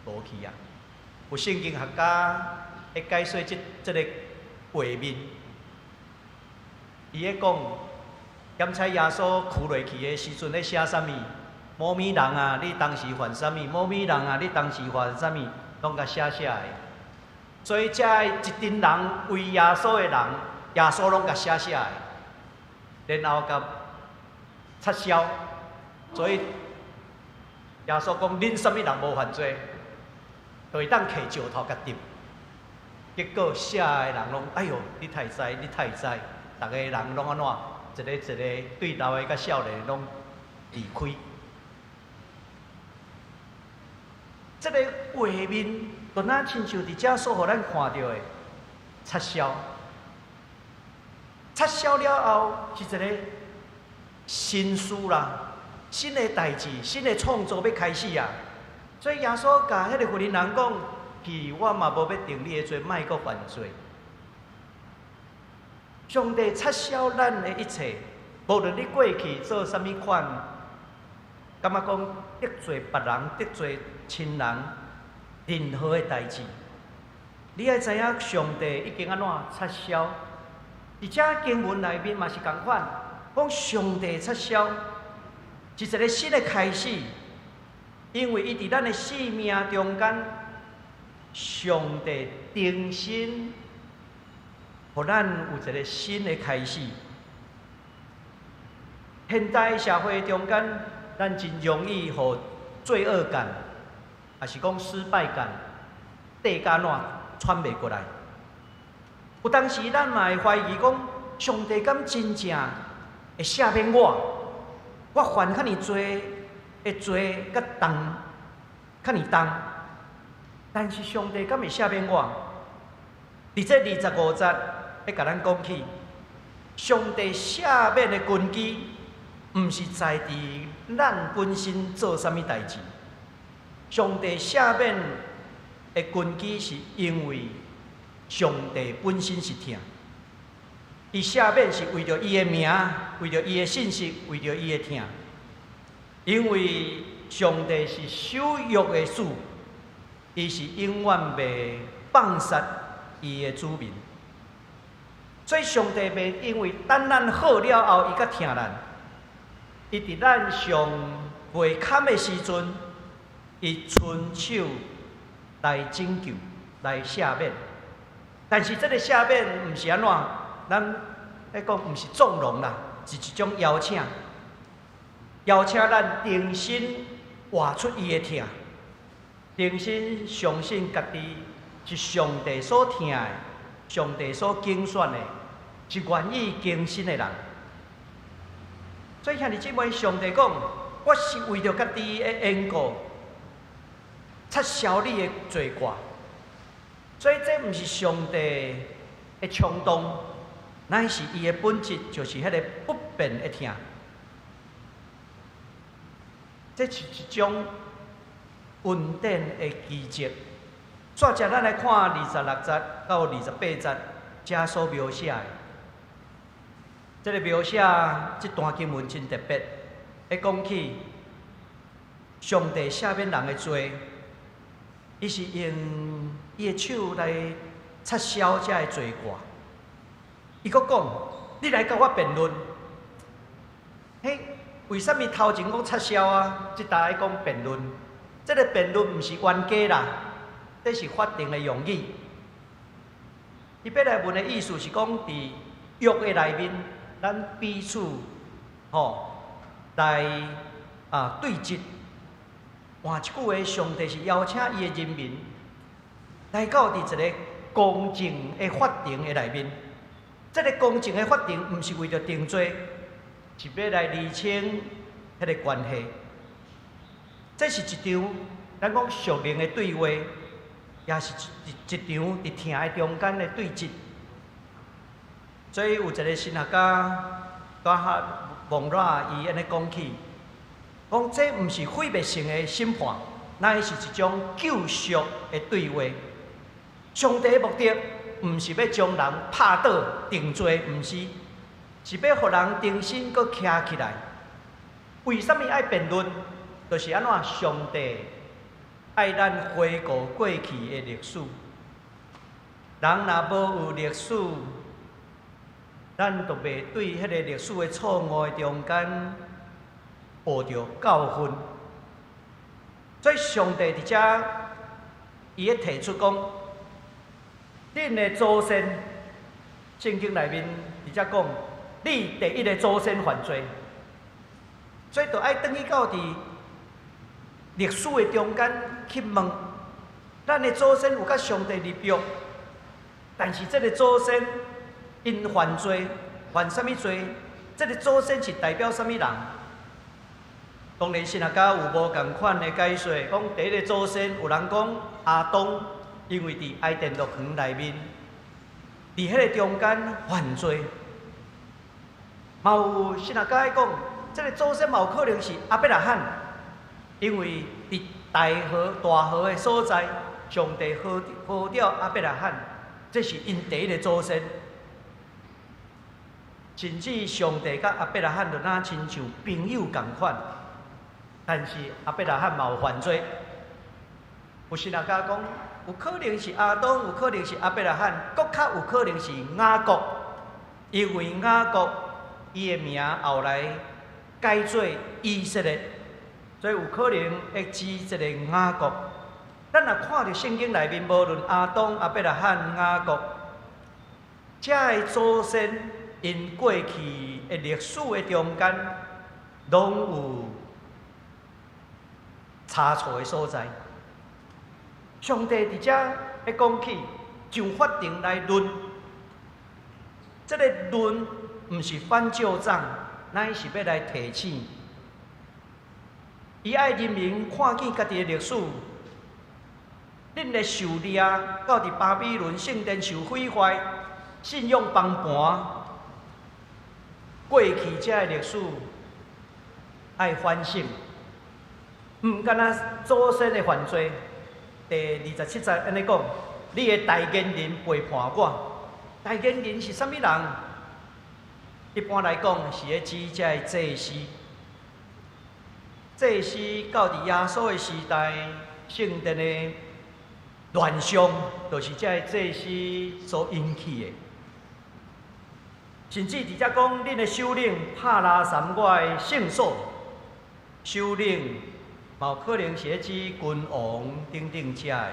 無去啊！有聖經學家咧解說這這个畫面，伊咧講，檢查耶穌跍落去的時陣咧寫啥物？某物人啊，你當時犯啥物？某物人啊，你當時犯啥物？攏共寫寫的。所以，這一陣人圍耶穌的人，耶穌攏共寫寫的，然後共擦消。所以耶穌講：恁啥物人無犯罪，就會當提石頭共擲。結果寫的人攏，哎喲，你太知，你太知，逐个人攏按怎？一个一个對老的佮少年攏離開。這个畫面，就若親像佇遮所予咱看著的，擦消。擦消了後，是一个新事啦，新的代誌，新的創造欲開始啊！所以耶穌共彼个婦人人講：去，我嘛無欲定你的罪，莫閣犯罪。上帝擦消咱的一切，無論你過去做啥物款，感覺講得罪別人、得罪親人，任何的代誌，你愛知影上帝已經按怎擦消。佇遮經文內面嘛是仝款，講上帝擦消是一个新的開始，因為伊佇咱的生命中間，上帝重新予咱有一个新的開始。現代社會中間，咱真容易予罪惡感，抑是講失敗感，綴甲怎喘袂過來。有當時咱嘛會懷疑講，上帝敢真正會赦免我？我犯遐爾濟的罪，閣重，遐爾重，但是上帝敢會赦免我？佇這25節，欲共咱講起，上帝赦免的根基，毋是在佇咱本身做啥物代誌。上帝赦免的根基是因為上帝本身是疼，伊赦免是為著伊的名，為著伊的信實，為著伊的疼。因為上帝是守約的主，伊是永遠袂放殺伊的子民。所以上帝袂因為等咱好了後，伊才疼咱。伊佇咱上未堪的時陣，伊伸手來拯救、來赦免。但是這个赦免毋是按怎，咱咧講毋是縱容啦，是一種邀請，邀請咱重新活出伊的疼，重新相信家己是上帝所疼的，上帝所揀選的，是願意更新的人。所以兄弟姊妹，上帝講，我是為著家己的緣故，擦消你的罪過。所以這毋是上帝的衝動，乃是伊的本質，就是彼个不變的疼。這是一種恩典的奇蹟。煞接咱來看26節到28節，遮所描寫的。這个描寫這段經文真特別，會講起上帝赦免人的罪，伊是用伊的手來擦消這个罪過。伊閣講：你來佮我辯論。嘿，為啥物頭前講擦消啊？這搭愛講辯論。這个辯論毋是冤家啦，這是法庭的用語。伊欲來問的意思是講，佇約的內面，咱彼此吼來對質。換一句話，上帝是邀請伊的人民來到佇一个公正的法庭的內面。這个公正的法庭毋是為著定罪，是欲來釐清彼个關係。這是一場咱講屬靈的對話，也是一場佇疼的中間的對質。所以有一个神學家，拄哈蒙拉伊按呢講起，講這毋是毀滅性的審判，乃是一種救贖的對話。上帝的目的毋是欲將人拍倒定罪，毋是，是欲予人重新閣徛起來。為啥物愛辯論？就是按怎上帝愛咱回顧過去的歷史。人若無有歷史，咱就袂對彼个歷史的錯誤的中間學著教訓。所以上帝佇遮，伊咧提出講，恁的祖先，聖經內面佇遮講，你第一个祖先犯罪，所以就愛轉去到佇歷史的中間去問，咱的祖先有佮上帝立約，但是這个祖先𪜶犯罪，犯啥物罪？這个祖先是代表啥物人？當然，神學家有無仝款的解說，講第一个祖先有人講亞當，因為佇伊甸樂園內面，佇彼个中間犯罪。嘛有神學家講，這个祖先嘛有可能是亞伯拉罕，因為佇大河大河的所在，上帝呼呼召亞伯拉罕，這是𪜶第一个祖先。甚至上帝佮亞伯拉罕就若親像朋友仝款，但是亞伯拉罕嘛有犯罪。有神學家講，有可能是亞當，有可能是亞伯拉罕，閣較有可能是雅各，因為雅各伊的名後來改做以色列，所以有可能會指這个雅各。咱若看著聖經內面，無論亞當、亞伯拉罕、雅各，這个祖先𪜶過去的歷史的中間，攏有差錯的所在。上帝佇遮咧講起，上法庭來論，這个論毋是翻舊帳，乃是欲來提醒。伊愛人民看見家己的歷史，恁的受掠到佇巴比倫聖殿受毀壞，信仰崩盤，過去這个歷史愛反省，毋干焦祖先的犯罪。第27節按呢講，你的代言人背叛我。代言人是啥物人？一般來講是咧指這个祭司。祭司到佇耶穌的時代，聖殿的亂象，就是這个祭司所引起的。甚至佇遮講，恁的首領拍拉散我的聖所，首領，嘛有可能是咧指君王等等遮的。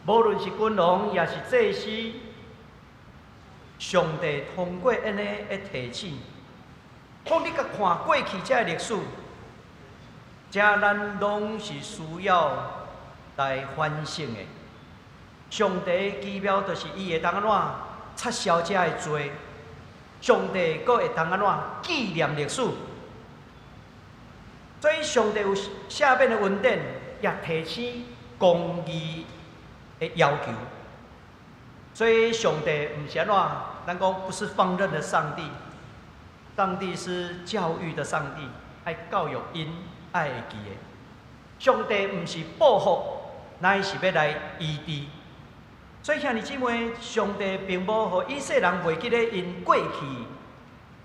無論是君王，抑是祭司，上帝通過按呢的提醒，講你共看過去這个歷史，這咱攏是需要來反省的。上帝奇妙就是伊會當按怎擦消這个罪，上帝閣會當按怎紀念歷史。所以上帝有赦免的恩典，也提醒公義的要求。所以上帝毋是按怎，咱講不是放任的上帝，上帝是教育的上帝，愛教育𪜶愛會記的。上帝毋是報復，乃是欲來醫治。所以兄弟姊妹，上帝並無予以色列人袂記咧𪜶過去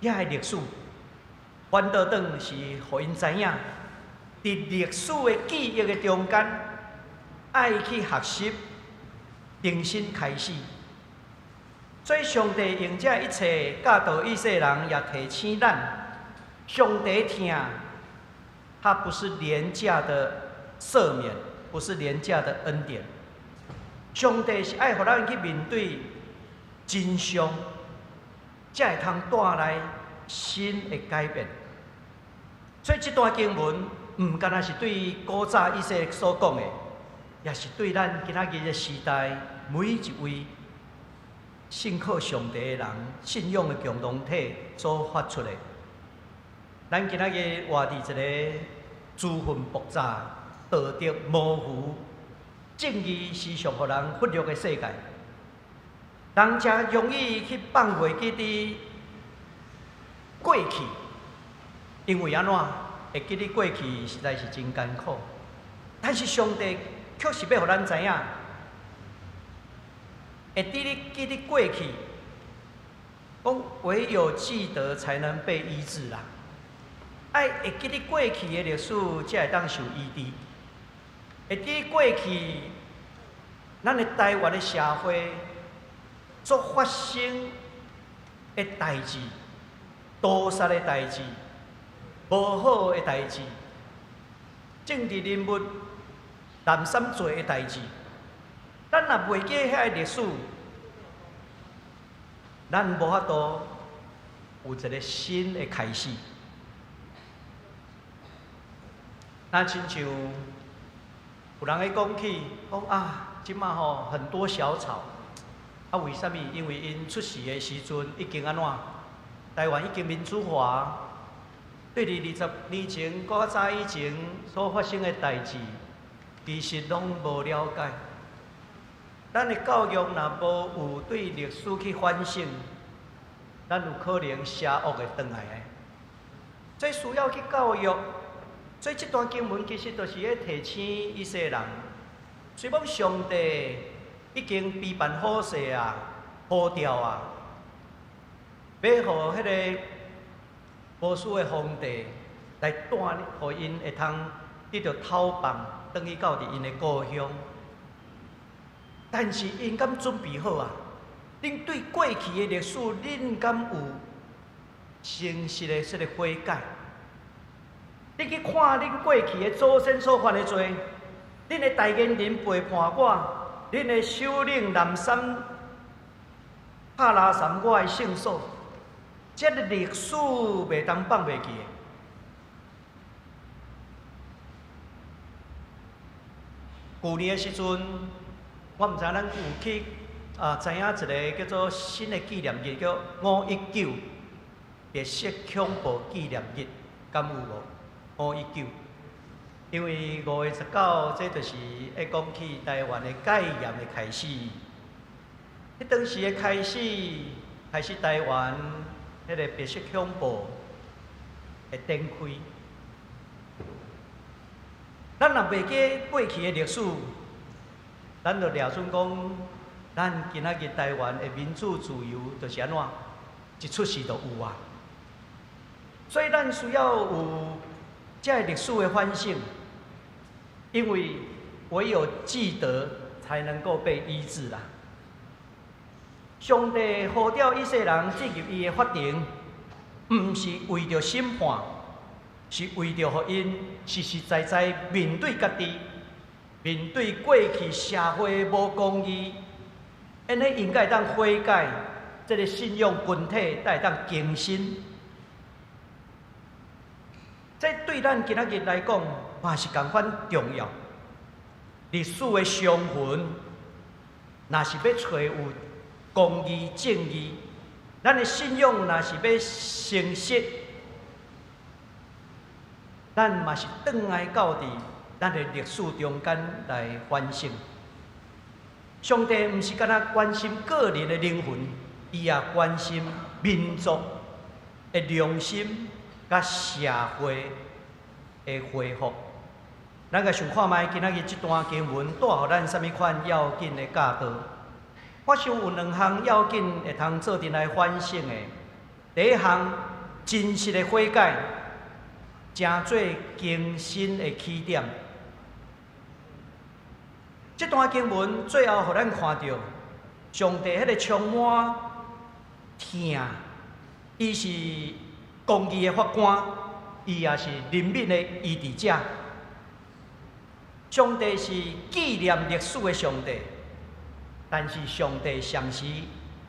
遐个歷史，反倒轉是予𪜶知影，佇歷史的記憶的中間，愛去學習，重新開始。所以上帝用這一切教導以色列人，也提醒咱：上帝疼，他不是廉價的赦免，不是廉價的恩典。上帝是愛予咱去面對真相，才會通帶來新的改變。所以這段經文毋干焦是對古早以色列所講的，也是對咱今仔日的時代每一位信靠上帝的人、信仰的共同體所發出的。咱今仔日活佇一个資訊爆炸、道德模糊、正義時常予人忽略的世界，人誠容易去放袂記佇過去，因為按怎會記得過去實在是真艱苦。但是上帝卻是欲予咱知影，會佇你記得過去，講唯有記得才能被醫治啦。愛會記得過去的歷史，才會當受醫治。會記過去，咱的台灣的社會所發生的代誌、屠殺的代誌、無好的代誌、政治人物濫衊做的代誌，咱若袂記遐个歷史，咱無法度有一个新的開始。若親像有人咧講起，講啊，這馬吼很多小草，啊為啥物？因為𪜶出世的時陣已經按怎？台灣已經民主化，對佇20年前、閣較早以前所發生的代誌，其實攏無了解。咱的教育若無有對歷史去反省，咱有可能邪惡會轉來的。所以需要去教育。所以這段經文其實就是咧提醒以色列人，雖講上帝已經備辦好勢啊，呼召啊，欲予彼个波斯的皇帝來帶，予𪜶會通得著討放，轉去到佇𪜶的故鄉。但是𪜶敢準備好啊？恁對過去的歷史，恁敢有誠實的這个悔改？你去看恁過去的祖先所犯的罪，恁的代言人背叛我，恁的首領濫衊拍垃圾我的聖所，這个歷史袂當放袂記的。舊年的時陣，我毋知咱有去啊，知影一个叫做新的紀念日，叫519白色恐怖紀念日，敢有無？519，因為5月19，這就是會講起台灣的戒嚴的開始。彼當時的開始，開始台灣彼个白色恐怖的展開。咱若袂記過去的歷史，咱就掠準講，咱今仔日台灣的民主自由就是按怎，一出世就有啊。所以咱需要有這个歷史的反省，因為唯有記得，才能夠被醫治啦。上帝呼召以色列人進入伊的法庭，毋是為著審判，是為著予𪜶實實在在面對家己，面對過去社會無公義，按呢𪜶才會當悔改，這个信仰群體才會當更新。這對咱今仔日來講，嘛是仝款重要。歷史的傷痕，若是欲揣有公義正義，咱的信仰若是欲誠實，咱嘛是轉來到佇咱的歷史中間來反省。上帝毋是干焦關心個人的靈魂，伊也關心民族的良心佮社會的恢復。咱來想看覓今仔日這段經文帶予咱啥物款要緊的教導？我想有兩項要緊會通做陣來反省的。第一項，真實的悔改，成做更新的起點。這段經文最後予咱看著，上帝彼个充滿疼，伊是公義的法官，伊也是憐憫的醫治者。上帝是紀念歷史的上帝，但是上帝同時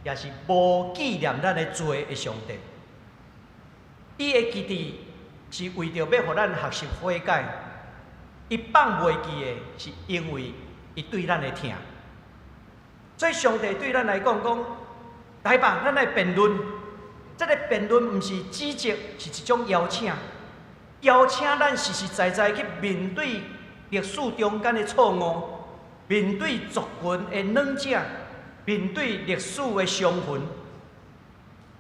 也是無紀念咱的罪的上帝。伊會記得是為著欲予咱學習悔改，伊放袂記的是因為伊對咱的疼。所以上帝對咱來講講，來吧，咱來辯論。這个辯論毋是指責，是一種邀請，邀請咱實實在在去面對歷史中間的錯誤，面對族群的軟弱，面對歷史的傷痕。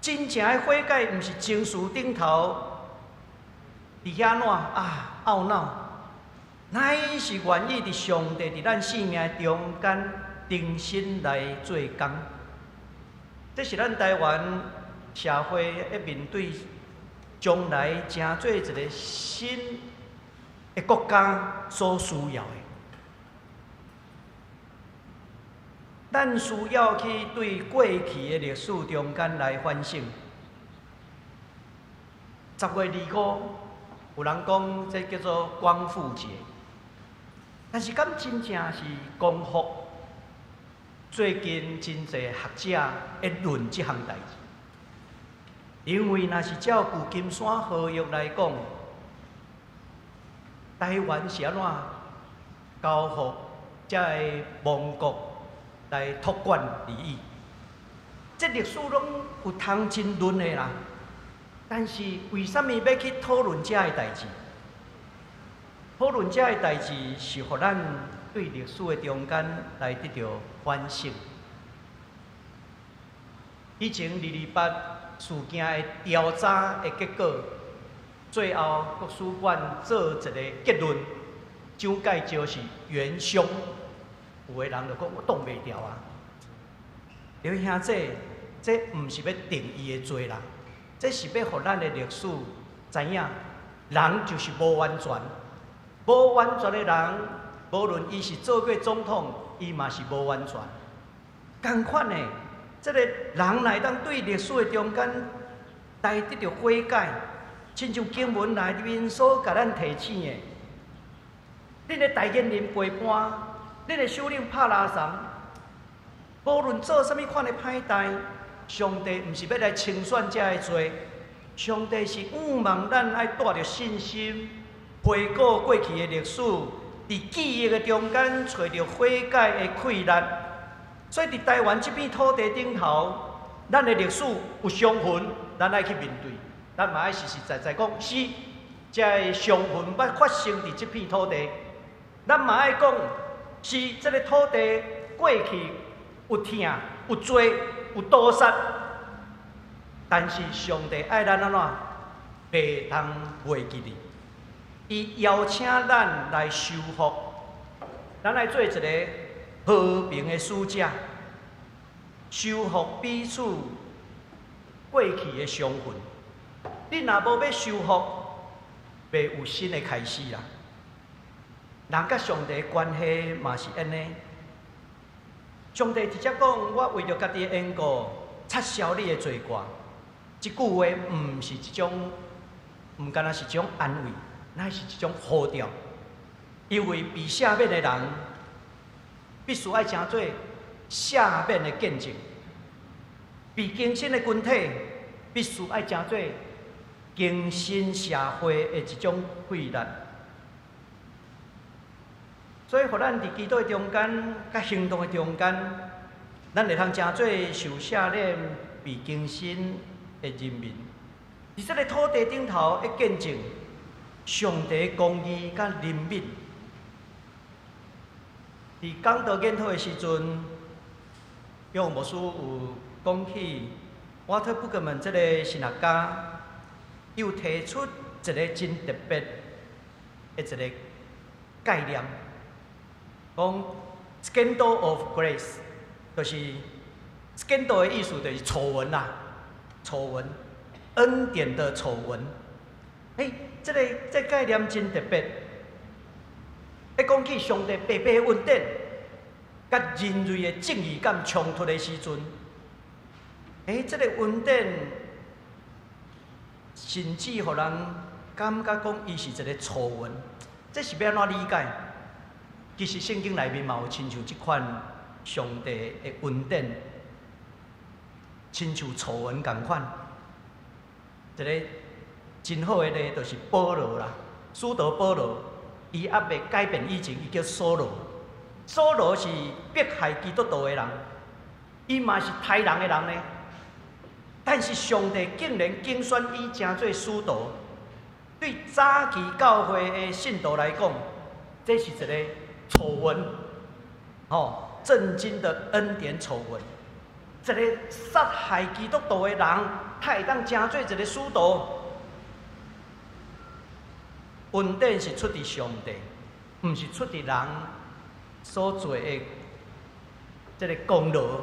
真正的悔改，毋是情緒頂頭佇遐怎啊懊惱，乃是願意佇上帝佇咱生命中間重新來做工。這是咱台灣社會欲面對將來成做一个新的國家所需要的。咱需要去對過去的歷史中間來反省。10月25，有人講這叫做光復節，但是敢真正是光復？最近真濟學者會論這項代誌，因為若是照舊金山合約來講，台灣是按怎交予這个亡國來託管利益？這歷史攏有通爭論的啦。但是為啥物欲去討論這个代誌？討論這个代誌是予咱對歷史的中間來得著反省。以前二二八事件的調查的結果，最後國史館做一個結論，蔣介石是元兇。有的人就講我擋袂牢啊！劉兄弟，這毋是欲定伊的罪啦，這是欲予咱的歷史知影，人就是無完全，無完全的人，無論伊是做過總統，伊嘛是無完全。仝款的，這个人若會當對歷史的中間來得著悔改，親像經文內面所共咱提醒的，恁的代言人陪伴，恁的首領帕拉桑，無論做啥物款的歹代，上帝毋是欲來清算這个罪，上帝是向望咱愛帶著信心，回顧過去的歷史，佇記憶的中間揣著悔改的氣力。所以佇台灣這片土地頂頭，咱的歷史有傷痕，咱愛去面對，咱嘛愛實實在在講，是這个傷痕捌發生佇這片土地，咱嘛愛講，是這个土地過去有疼、有罪、有屠殺，但是上帝愛咱按怎，袂通袂記得，伊邀請咱來修復，咱來做一个和平的使者，修復彼此過去的傷痕。你若無欲修復，袂有新的開始啦。人佮上帝關係嘛是按呢。上帝直接講：我為著家己的緣故，擦消你的罪過。這句話毋是一種毋干焦是一種安慰，乃是一種呼召。因為被赦免的人，必須愛成做赦免的見證；被更新的群體，必須愛成做更新社會的一種氣力。所以，予咱佇祈禱的中間，佮行動的中間，咱會通成做受赦免、被更新的人民。佇這个土地頂頭，會見證上帝公義佮憐憫。佇講道研討的時陣，約牧師有講起瓦特布格門這个神學家，伊有提出一个真特別的一个概念，講 “scandal of grace”，就是 scandal 的意思就是醜聞啦，醜聞，恩典的醜聞。欸，這个概念真特別。一講起上帝白白的恩典，佮人類的正義感衝突的時陣，欸，這个恩典甚至予人感覺講伊是一个醜聞，這是欲按怎理解？其實聖經內面嘛有親像這款上帝的恩典，親像醜聞仝款。一个真好的例就是保羅啦，使徒保羅，伊猶未改變以前，伊叫掃羅。掃羅是迫害基督徒的人，伊嘛是刣人的人呢。但是上帝竟然揀選伊成做使徒，對早期教會的信徒來講，這是一个醜聞，吼，震驚的恩典醜聞。一个殺害基督徒的人，他會當成做一个使徒。恩典是出佇上帝，毋是出佇人所做的這个功勞。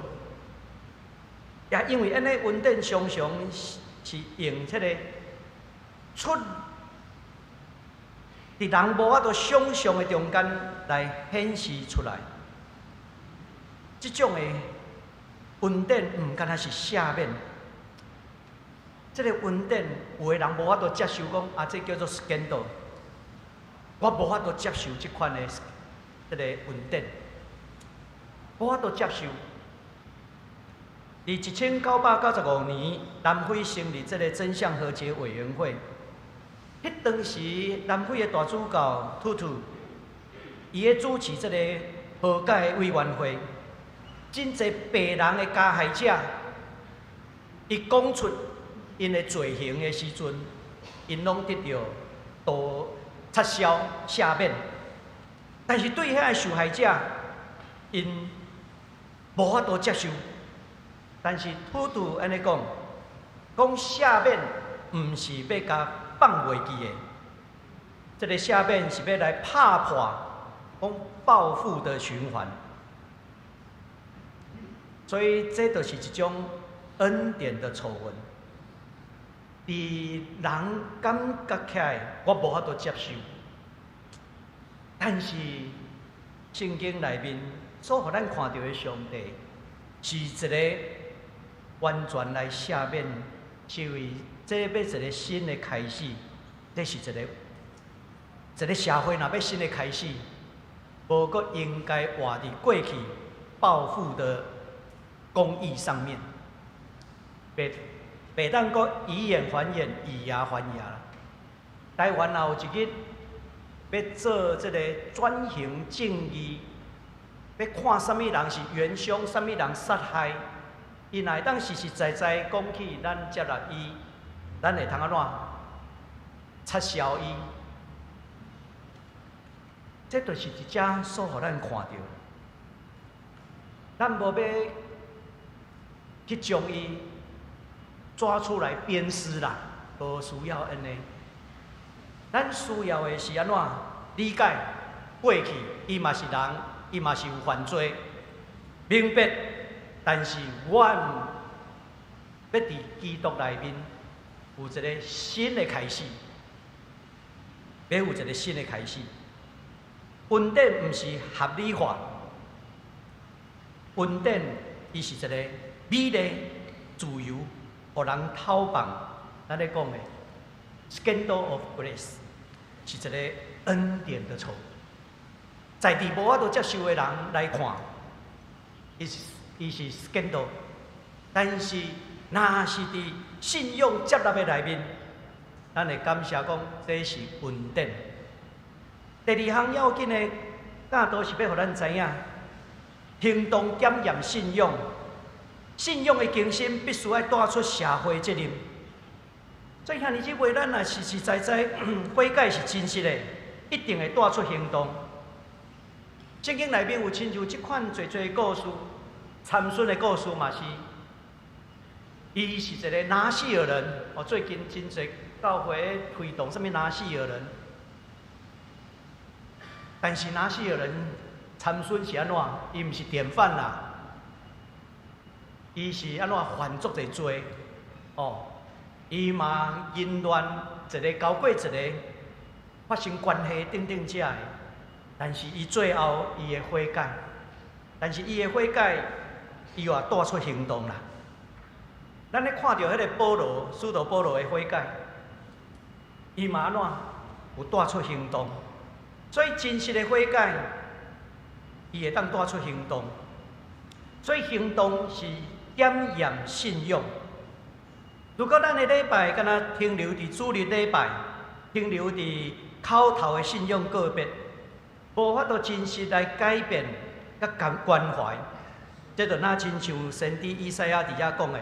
也因為按呢，恩典常常是用這个出佇人無法度想象的中間來顯示出來。這種的恩典毋干焦是赦免，這个恩典有的人無法度接受，講啊，這叫做 scandal。我無法度接受這款的這个恩典，無法度接受。佇1995年，南非成立這个真相和解委員會。彼當時，南非的大主教圖圖，伊咧主持這个和解委員會，真濟白人的加害者，伊講出𪜶的罪行的時陣，𪜶攏得著都撤銷赦免。但是對遐个受害者，𪜶無法度接受。但是圖圖按呢講，講赦免毋是欲共放袂記的，這个赦免是欲來拍破講報復的循環。所以這就是一種恩典的醜聞。佇人感覺起來，我無法度接受。但是聖經內面所予咱看著的上帝，是一个完全來赦免，是為這欲一个新的開始。這是一個一个社會若欲新的開始，無閣應該活佇過去報復的公義上面，袂當閣以眼還眼，以牙還牙啦。台灣也有一日欲做這个轉型正義，欲看啥物人是元兇，啥物人殺害，伊若會當實實在在講起，咱接納伊，咱會通按怎撤銷伊？這就是佇遮所予咱看著，咱無欲去將伊抓出來鞭屍啦，無需要按呢。咱需要的是按怎理解過去，伊嘛是人，伊嘛是有犯罪，明白。但是阮欲佇基督內面有一个新的開始，欲有一个新的開始。恩典毋是合理化，恩典伊是一個美麗、自由，予人透放。咱咧講的， Scandal of Grace 是一个恩典的醜聞。在佇無法度接受的人來看，伊是 scandal，但是若是佇信仰接納的內面，咱會感謝講這是恩典。第二項要緊的教導是欲予咱知影，行動檢驗信仰，信仰的更新必須愛帶出社會責任。所以兄弟姊妹，咱若實實在在悔改是真實的，一定會帶出行動。聖經內面有親像這款濟濟故事，參孫的故事嘛是，伊是一個拿細耳人。哦，最近真濟教會推動啥物拿細耳人，但是拿細耳人參孫是按怎？伊毋是典範啦，伊是按怎犯足濟罪？哦，伊嘛淫亂一个交過一个發生關係等等這的。但是伊最後伊會悔改，但是伊的悔改，伊也帶出行動啦。咱咧看著彼個保羅，使徒保羅的悔改，伊嘛按怎有帶出行動。所以真實的悔改，伊會當帶出行動。所以行動是檢驗信仰。如果咱的禮拜敢若停留佇主日禮拜，停留佇口頭的信仰告別，無法度真實來改變佮關懷，這就若親像先知以賽亞佇遐講的：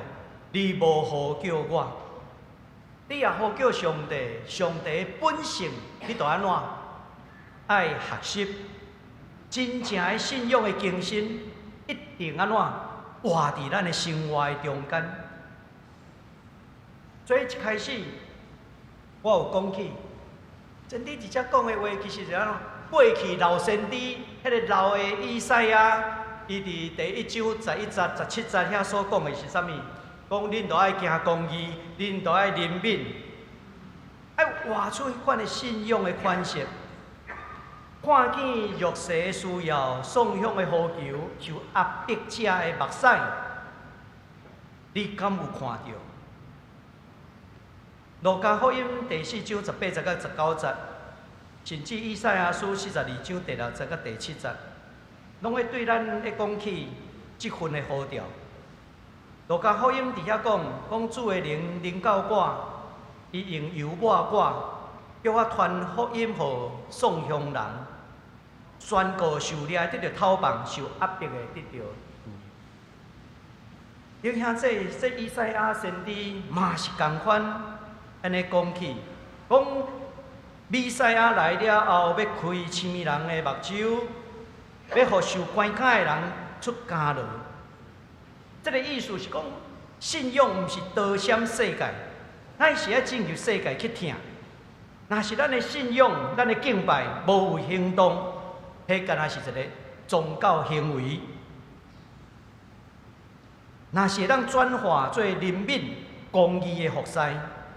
你無呼叫我，你若呼叫上帝，上帝的本性，你著按怎？愛學習真正的信仰的更新，一定按怎活佇咱的生活的中間。所以一開始我有講起，真理佇遮講的話，其實是按怎？過去老先知，彼個老的以賽亞，伊佇第一章11節、17節遐所講的是啥物？講恁著愛行公義，恁著愛憐憫，愛活出彼款的信仰的款式。看見弱勢的需要，喪鄉的呼求，受壓迫者的目屎，你敢有看著？路加福音第四章18節到19節，甚至以賽亞書42章第六節到第七節，攏會對咱咧講起這份的呼召。路加福音佇遐講，講主的靈臨到我，伊用油抹我，叫我傳福音予喪鄉人，宣告受掠得著解放，受壓迫的得著自由。兄弟，這以賽亞先知嘛是仝款按呢講起，講彌賽亞來了後，欲開痴迷人的目睭，欲予受關卡的人出監牢。這个意思是講，信仰毋是逃閃世界，乃是愛進入世界去疼。若是咱的信仰、咱的敬拜無有行動，彼敢若是一個宗教行為。若是會當轉化做憐憫、公義的服侍，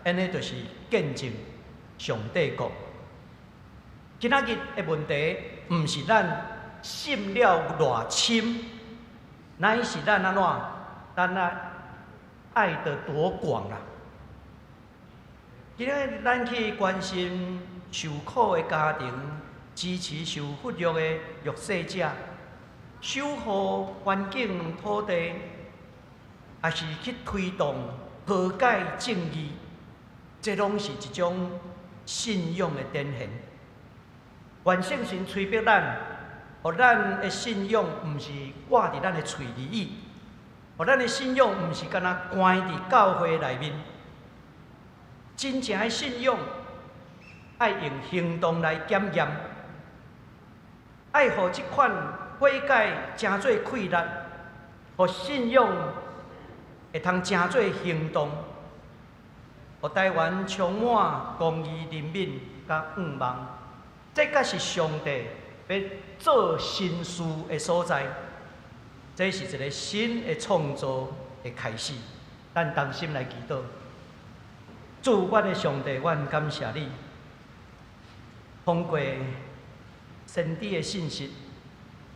按呢就是見證上帝國。今仔日的問題，毋是咱信了偌深，乃是咱按怎，咱愛愛得多廣啦。今仔日咱去關心受苦的家庭，支持受忽略的弱勢者，守護環境土地，抑是去推動和解正義，這攏是一種信仰的展現。願聖神催逼咱，予咱的信仰毋是掛佇咱的喙而已，予咱的信仰毋是干焦關佇教會內面。真正的信仰，愛用行動來檢驗，愛予這款悔改成做氣力，予信仰會通成做行動，予台灣充滿公義、憐憫佮盼望。這才是上帝欲做新事的所在。這是一个新的創造的開始。咱同心來祈禱。主，阮的上帝，阮感謝你，通過先知的信息，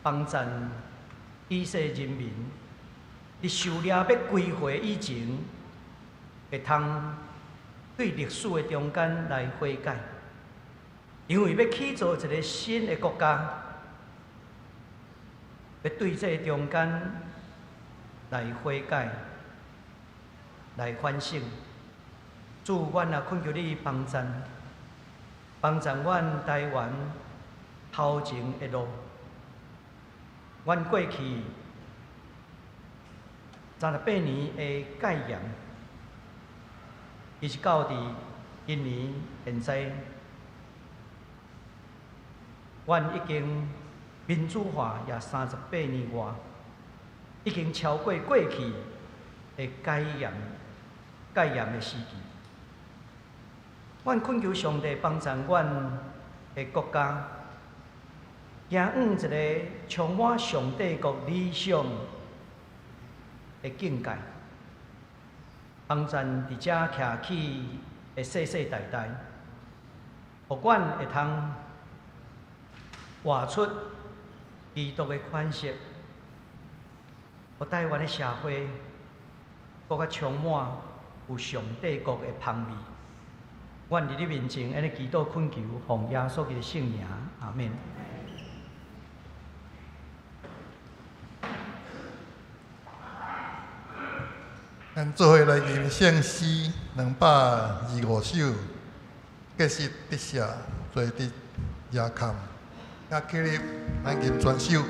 幫贊以色列人民，佇受掠欲歸回以前，會通對歷史的中間來悔改，因為欲起造一个新的國家，欲對這个中間來悔改、來反省。主，阮也懇求你幫贊，幫贊阮台灣頭前的路。阮過去38年的戒嚴，一直到佇今年現在，阮已經民主化也38年外，已經超過過去的戒嚴的時期。阮懇求上帝幫助阮的國家，行往一个充滿上帝國理想的境界，幫贊佇遮徛起的世世代代，予阮會通活出基督的款式，予台灣的社會閣較充滿有上帝國的芳味。阮佇你面前，按呢祈禱懇求，奉耶穌基督聖名，阿們。咱做伙來吟聖詩225首，結實得赦，罪得赦崁，請起立，咱吟全首。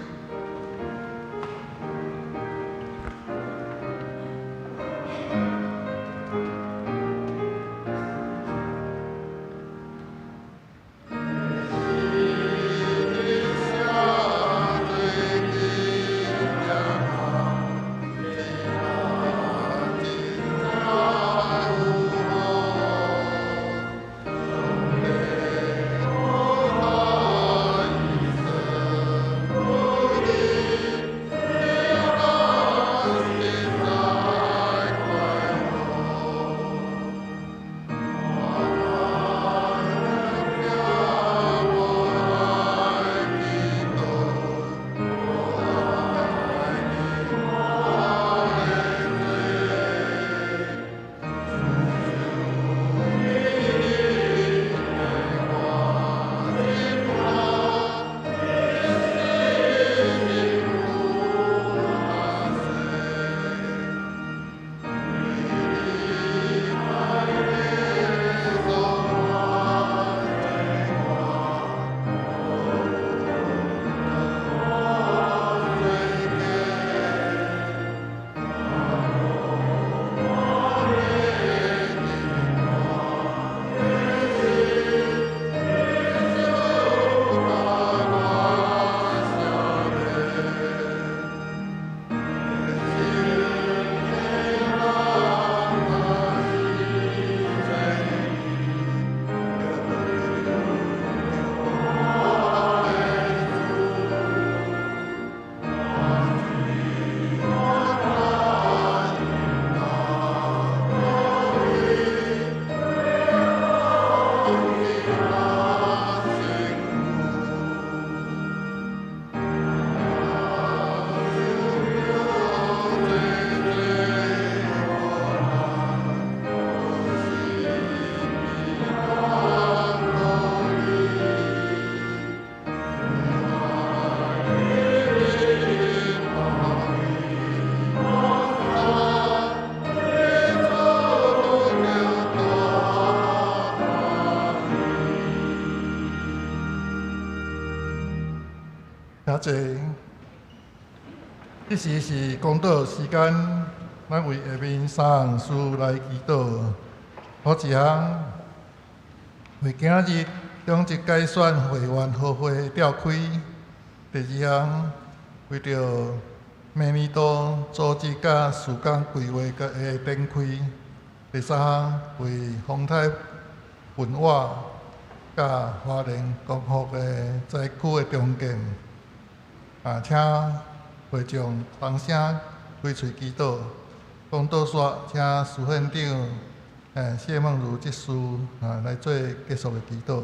請坐。這時是講道時間，咱為下面三項事來祈禱。頭一項，為今仔日中職改選會員和會的召開；第二項，為著明年度組織佮事工規劃的展開；第三項，為風颱汶瓦佮花蓮光復的災區的重建。啊，請會眾同聲開喙祈禱。講道煞，請司院長謝孟如執事啊來做結束的祈禱。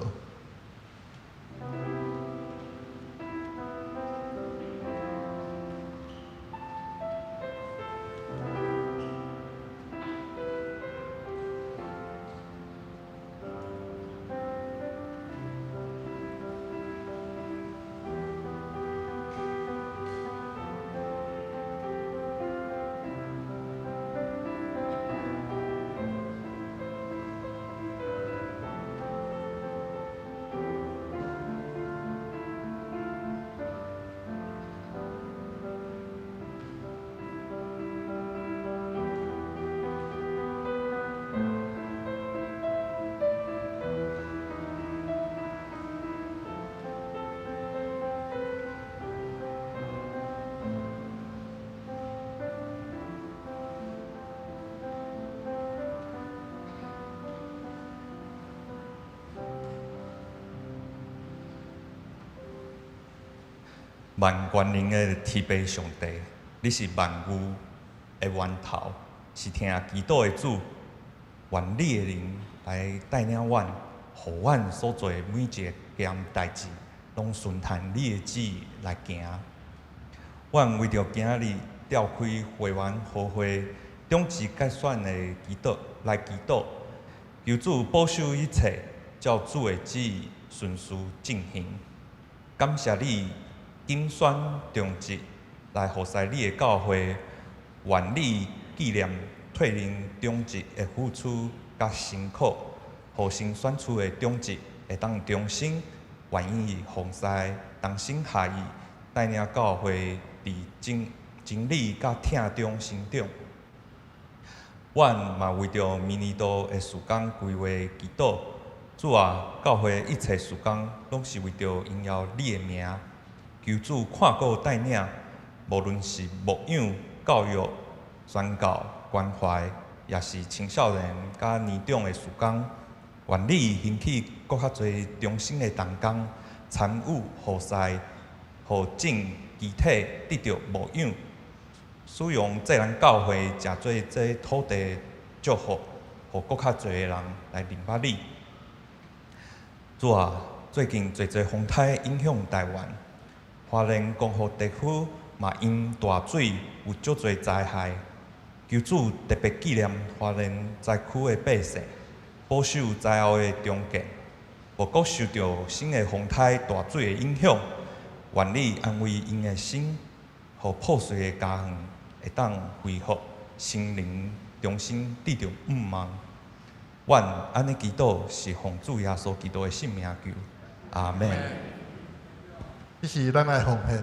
萬權能的天父上帝，你是萬有的源頭，是聽祈禱的主。願你的靈來帶領阮，予阮所做的每一件代誌，攏順趁你的旨意來行。阮為著今仔日召開會員和會長執改選的祈禱來祈禱，求主保守一切，照主的旨意順序進行。感謝你揀選長執來服侍你的教會，願你紀念退任長執的付出佮辛苦，予新選出的長執會當重新願意奉事，同心合意帶領教會佇真真理佮疼中成長。阮嘛為著明年度的事工規劃祈禱，主啊，教會一切事工攏是為著榮耀你的名，求主看顧帶領，無論是牧養、教育、宣教、關懷，抑是青少年佮年長的事工，願你興起閣較濟忠心的同工參與服侍，予眾肢體得著牧養，使用這咱教會誠濟這土地祝福，予閣較濟的人來認捌你。主啊，最近濟濟風颱影響台灣，花蓮光復地區嘛因大水有足濟災害，求主特別紀念花蓮災區的百姓，保守災後的重建，無閣受著新的風颱大水的影響，願你安慰𪜶的心，予破碎的家園會當恢復，心靈重新得著盼望。阮按呢祈禱是奉主耶穌基督的聖名求，阿們。這是咱來奉獻。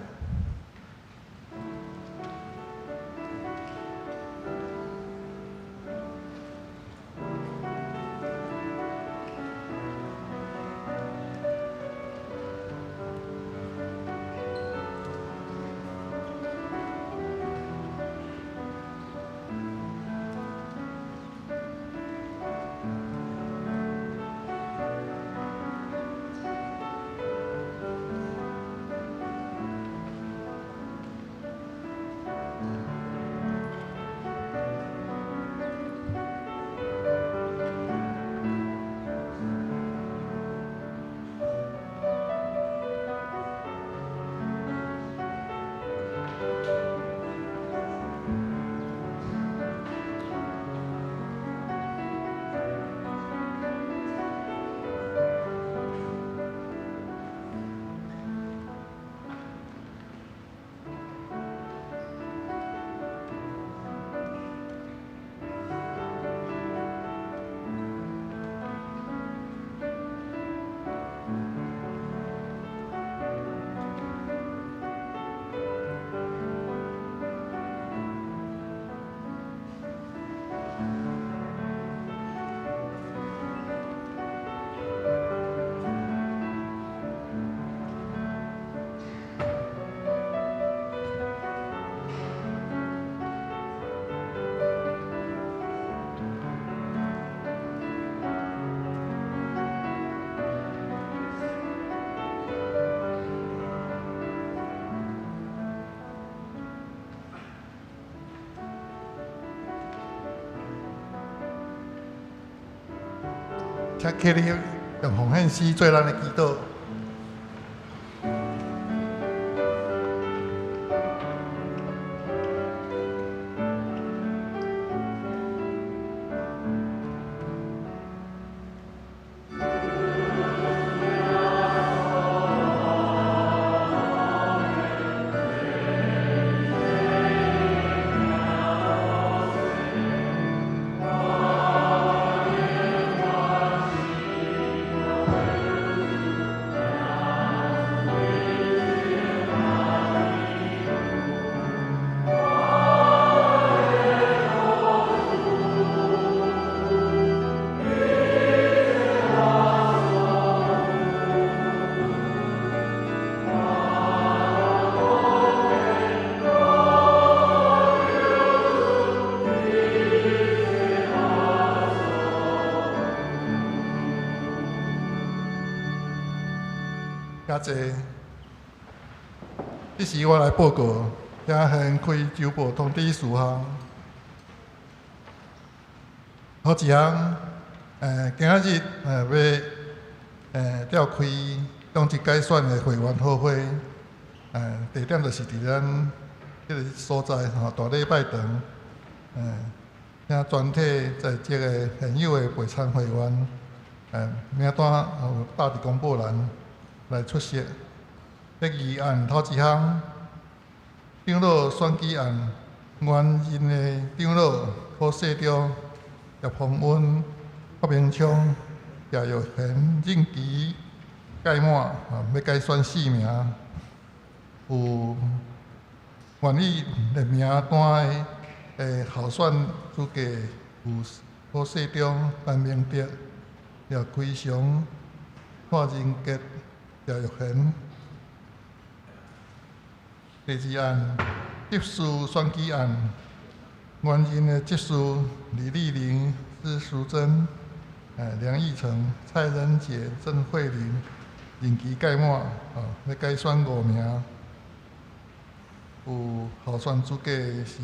請起立用奉獻詩做咱的祈禱。感謝。這時我來報告，現現開週報通知事項。頭一項，今仔日欲召開長執改選的會員好會，地點就是佇咱這个所在吼，大禮拜堂，請全體在職的現有的備參會員，名單有貼佇公布欄來出席。第二案頭一項，長老選舉案，原任的長老柯世忠、葉鴻恩、郭明聰、謝玉賢任期屆滿，欲改選四名，有願意列名單的候選資格有柯世忠、陳明德、葉奎雄、蔡仁杰、謝玉賢。第二案，執事選舉案，原任的執事李麗玲、施淑珍、梁義成、蔡仁杰、鄭慧玲任期屆滿，欲改選五名。有候選資格是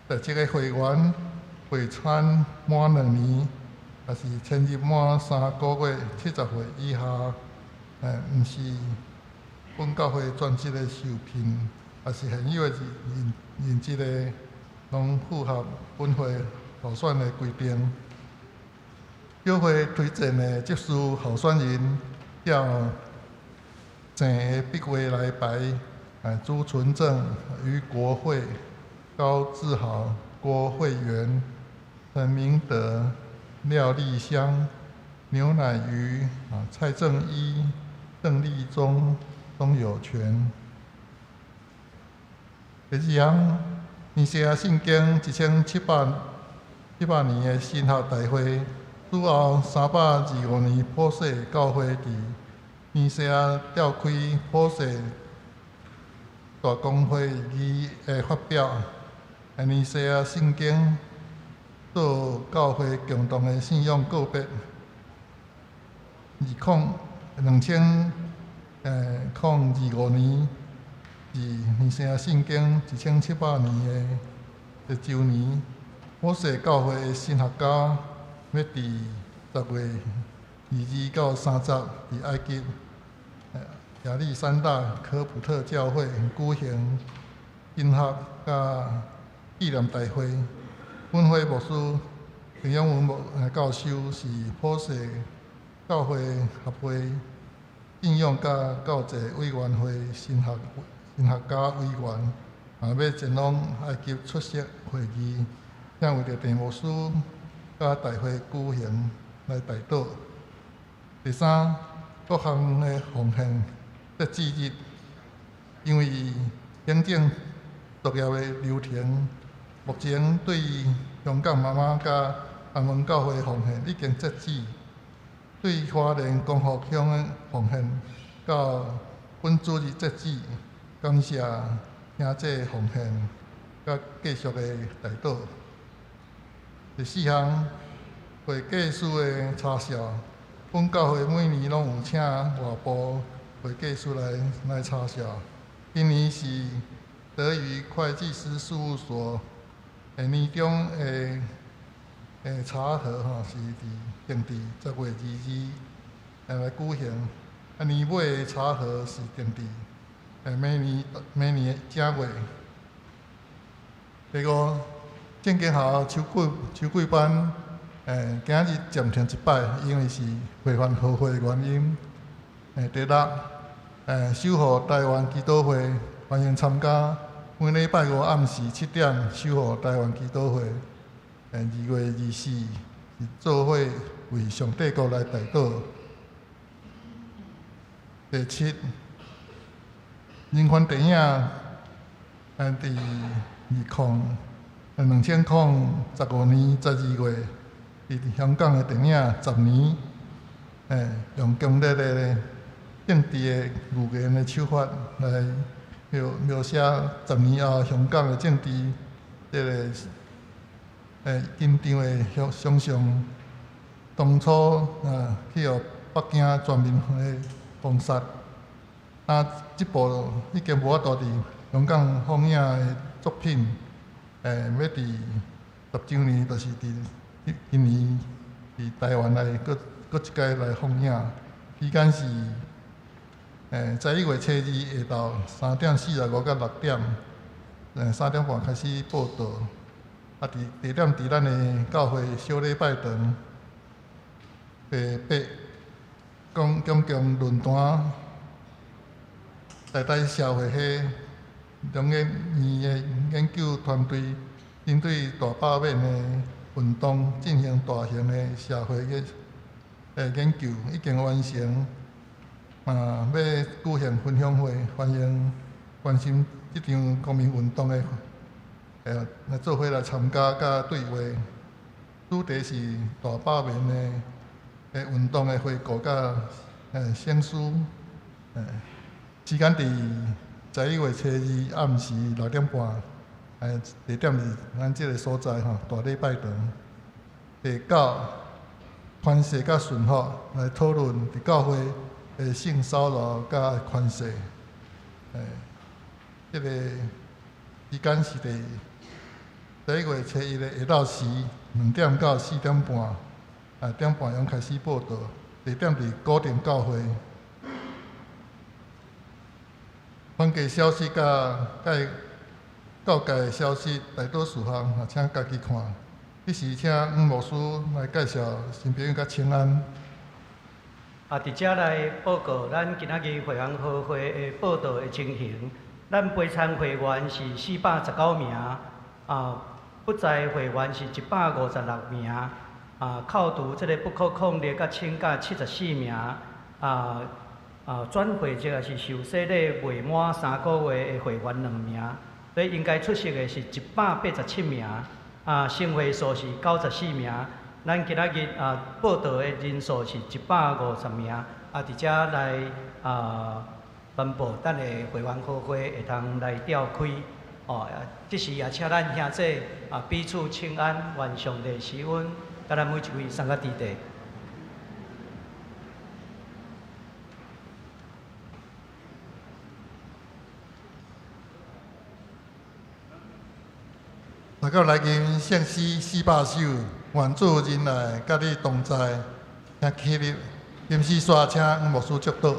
在職的會員，備參滿2年，抑是簽入滿3個月70歲以下，毋是本教會專職的受聘，抑是現有的任職的，攏符合本會候選的規定。小會推薦的執事候選人，照正的筆畫來排：朱純正、余國慧、高志豪、郭慧媛、陳明德、廖麗香、牛奶魚、蔡正一、鄧立忠、鍾有權。第四項，尼西亞信經1700年的神學大會，主後325年普世教會佇尼西亞召開普世大公會議的發表，尼西亞信經做教會共同的信仰告別。2025年是尼西亞信經1700年的週年，普世教會的神學家欲佇10月22到30佇埃及亞歷山大科普特教會舉行神學佮紀念大會。本會牧師陳永文牧教授是普世教會協會信仰佮教濟委員會神學家委員，欲前往埃及出席會議，請為著鄭牧師佮大會舉行來代禱。第三，各項的奉獻截止日，因為行政作業的流程，目前對香港媽媽佮東門教會奉獻已經截止，對花蓮光復鄉的奉獻到本主日截止。感謝兄弟奉獻佮繼續的代禱。第四項，會計師的查數，本教會每年攏有請外部會計師來查數。今年是德宇會計師事務所的年終的查核吼，是佇定佇10月22來舉行。年尾的查核是定佇明年正月。第五，正經學校秋季班，今日暫停一擺，因為是會員好會的原因。第六，守護台灣祈禱會，歡迎參加。每禮拜五暗時7點，守護台灣祈禱會。2月24是做伙為上帝國來代禱。第七，人權電影，佇2015年12月，佇香港的電影《十年》，用強烈的政治的語言的手法來描寫十年後香港的政治這个緊張的想像。當初去予北京全面的封殺。啊，這部已經無法度佇香港放映的作品，欲佇十週年，就是佇今年佇台灣來閣閣一擺來放映。時間是11月初二下晝3點45到6點，3點半開始報到。啊，佇地點佇咱的教會小禮拜堂，第八公公共論壇，台大社會系兩個院的研究團隊，針對大罷免的運動進行大型的社會的研究，已經完成。嘛，欲舉行分享會，歡迎關心這場公民運動的，來做伙來參加佮對話。主題是大罷免的運動的回顧佮省思。時間佇11月初二暗時6點半，地點是咱這个所在吼，大禮拜堂。第九，權勢佮順服來討論佇教會的性騷擾佮權勢。這个時間是佇11月初一的下晝時2點到4點半，點半鐘開始報到，地點佇古亭教會。團契消息佮教界的消息大多事項，請家己看。彼時請黃牧師來介紹新朋友佮請安。啊，佇遮來報告咱今仔日會員和會的報道的情形。咱陪參會員是419名，啊，不在會員是156名，啊，扣除這个不可抗力佮請假74名，轉會者是受洗禮未滿3個月的會員2名，所以應該出席的是187名，啊，成會數是94名。咱今仔日報到的人數是150名，啊，佇遮來宣布，等下會員和會會當來召開，哦，這時也請咱兄弟彼此請安，願上帝賜恩，佮咱每一位三個弟弟。大家來吟聖詩400首，願主仁愛佮你同在，請起立，吟詩煞請黃牧師祝禱。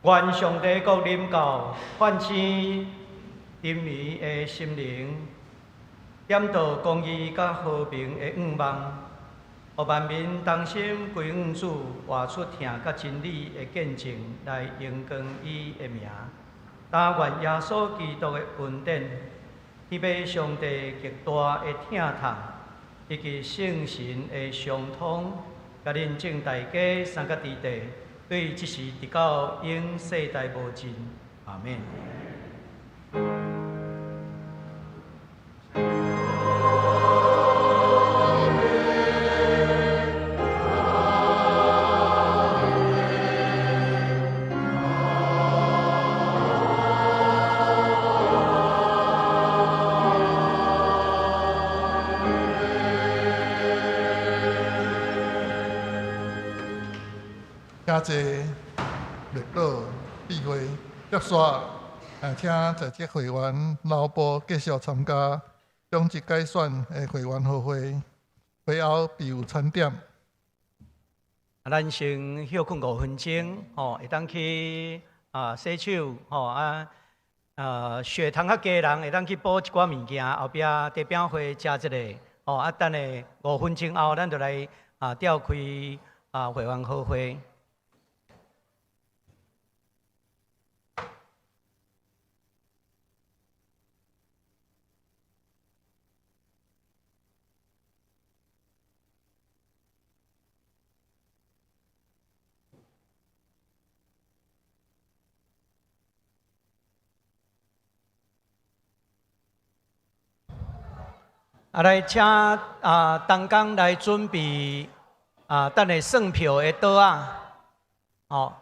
願上帝國臨到，喚醒沉迷的心靈，點導公義佮和平的願望，予萬民同心歸向主，活出疼佮真理的見證，來榮光伊的名。但願耶穌基督的恩典，天父上帝極大的疼痛，以及聖神的相通，佮恁眾大家三個弟弟。對這時直到永世代無盡，阿們。請坐默禱闭會結束，啊，請在職會員留步繼續參加總職改選的會員和會，會後必有餐點。啊，咱先歇睏5分鐘，吼，會當去啊洗手，吼啊，血糖較低的人會當去補一寡物件，後壁茶餅會食一下，吼啊，等下五分鐘後，咱就來啊召開啊會員和會。啊，來請啊，同工來準備啊，等下算票的桌仔，吼。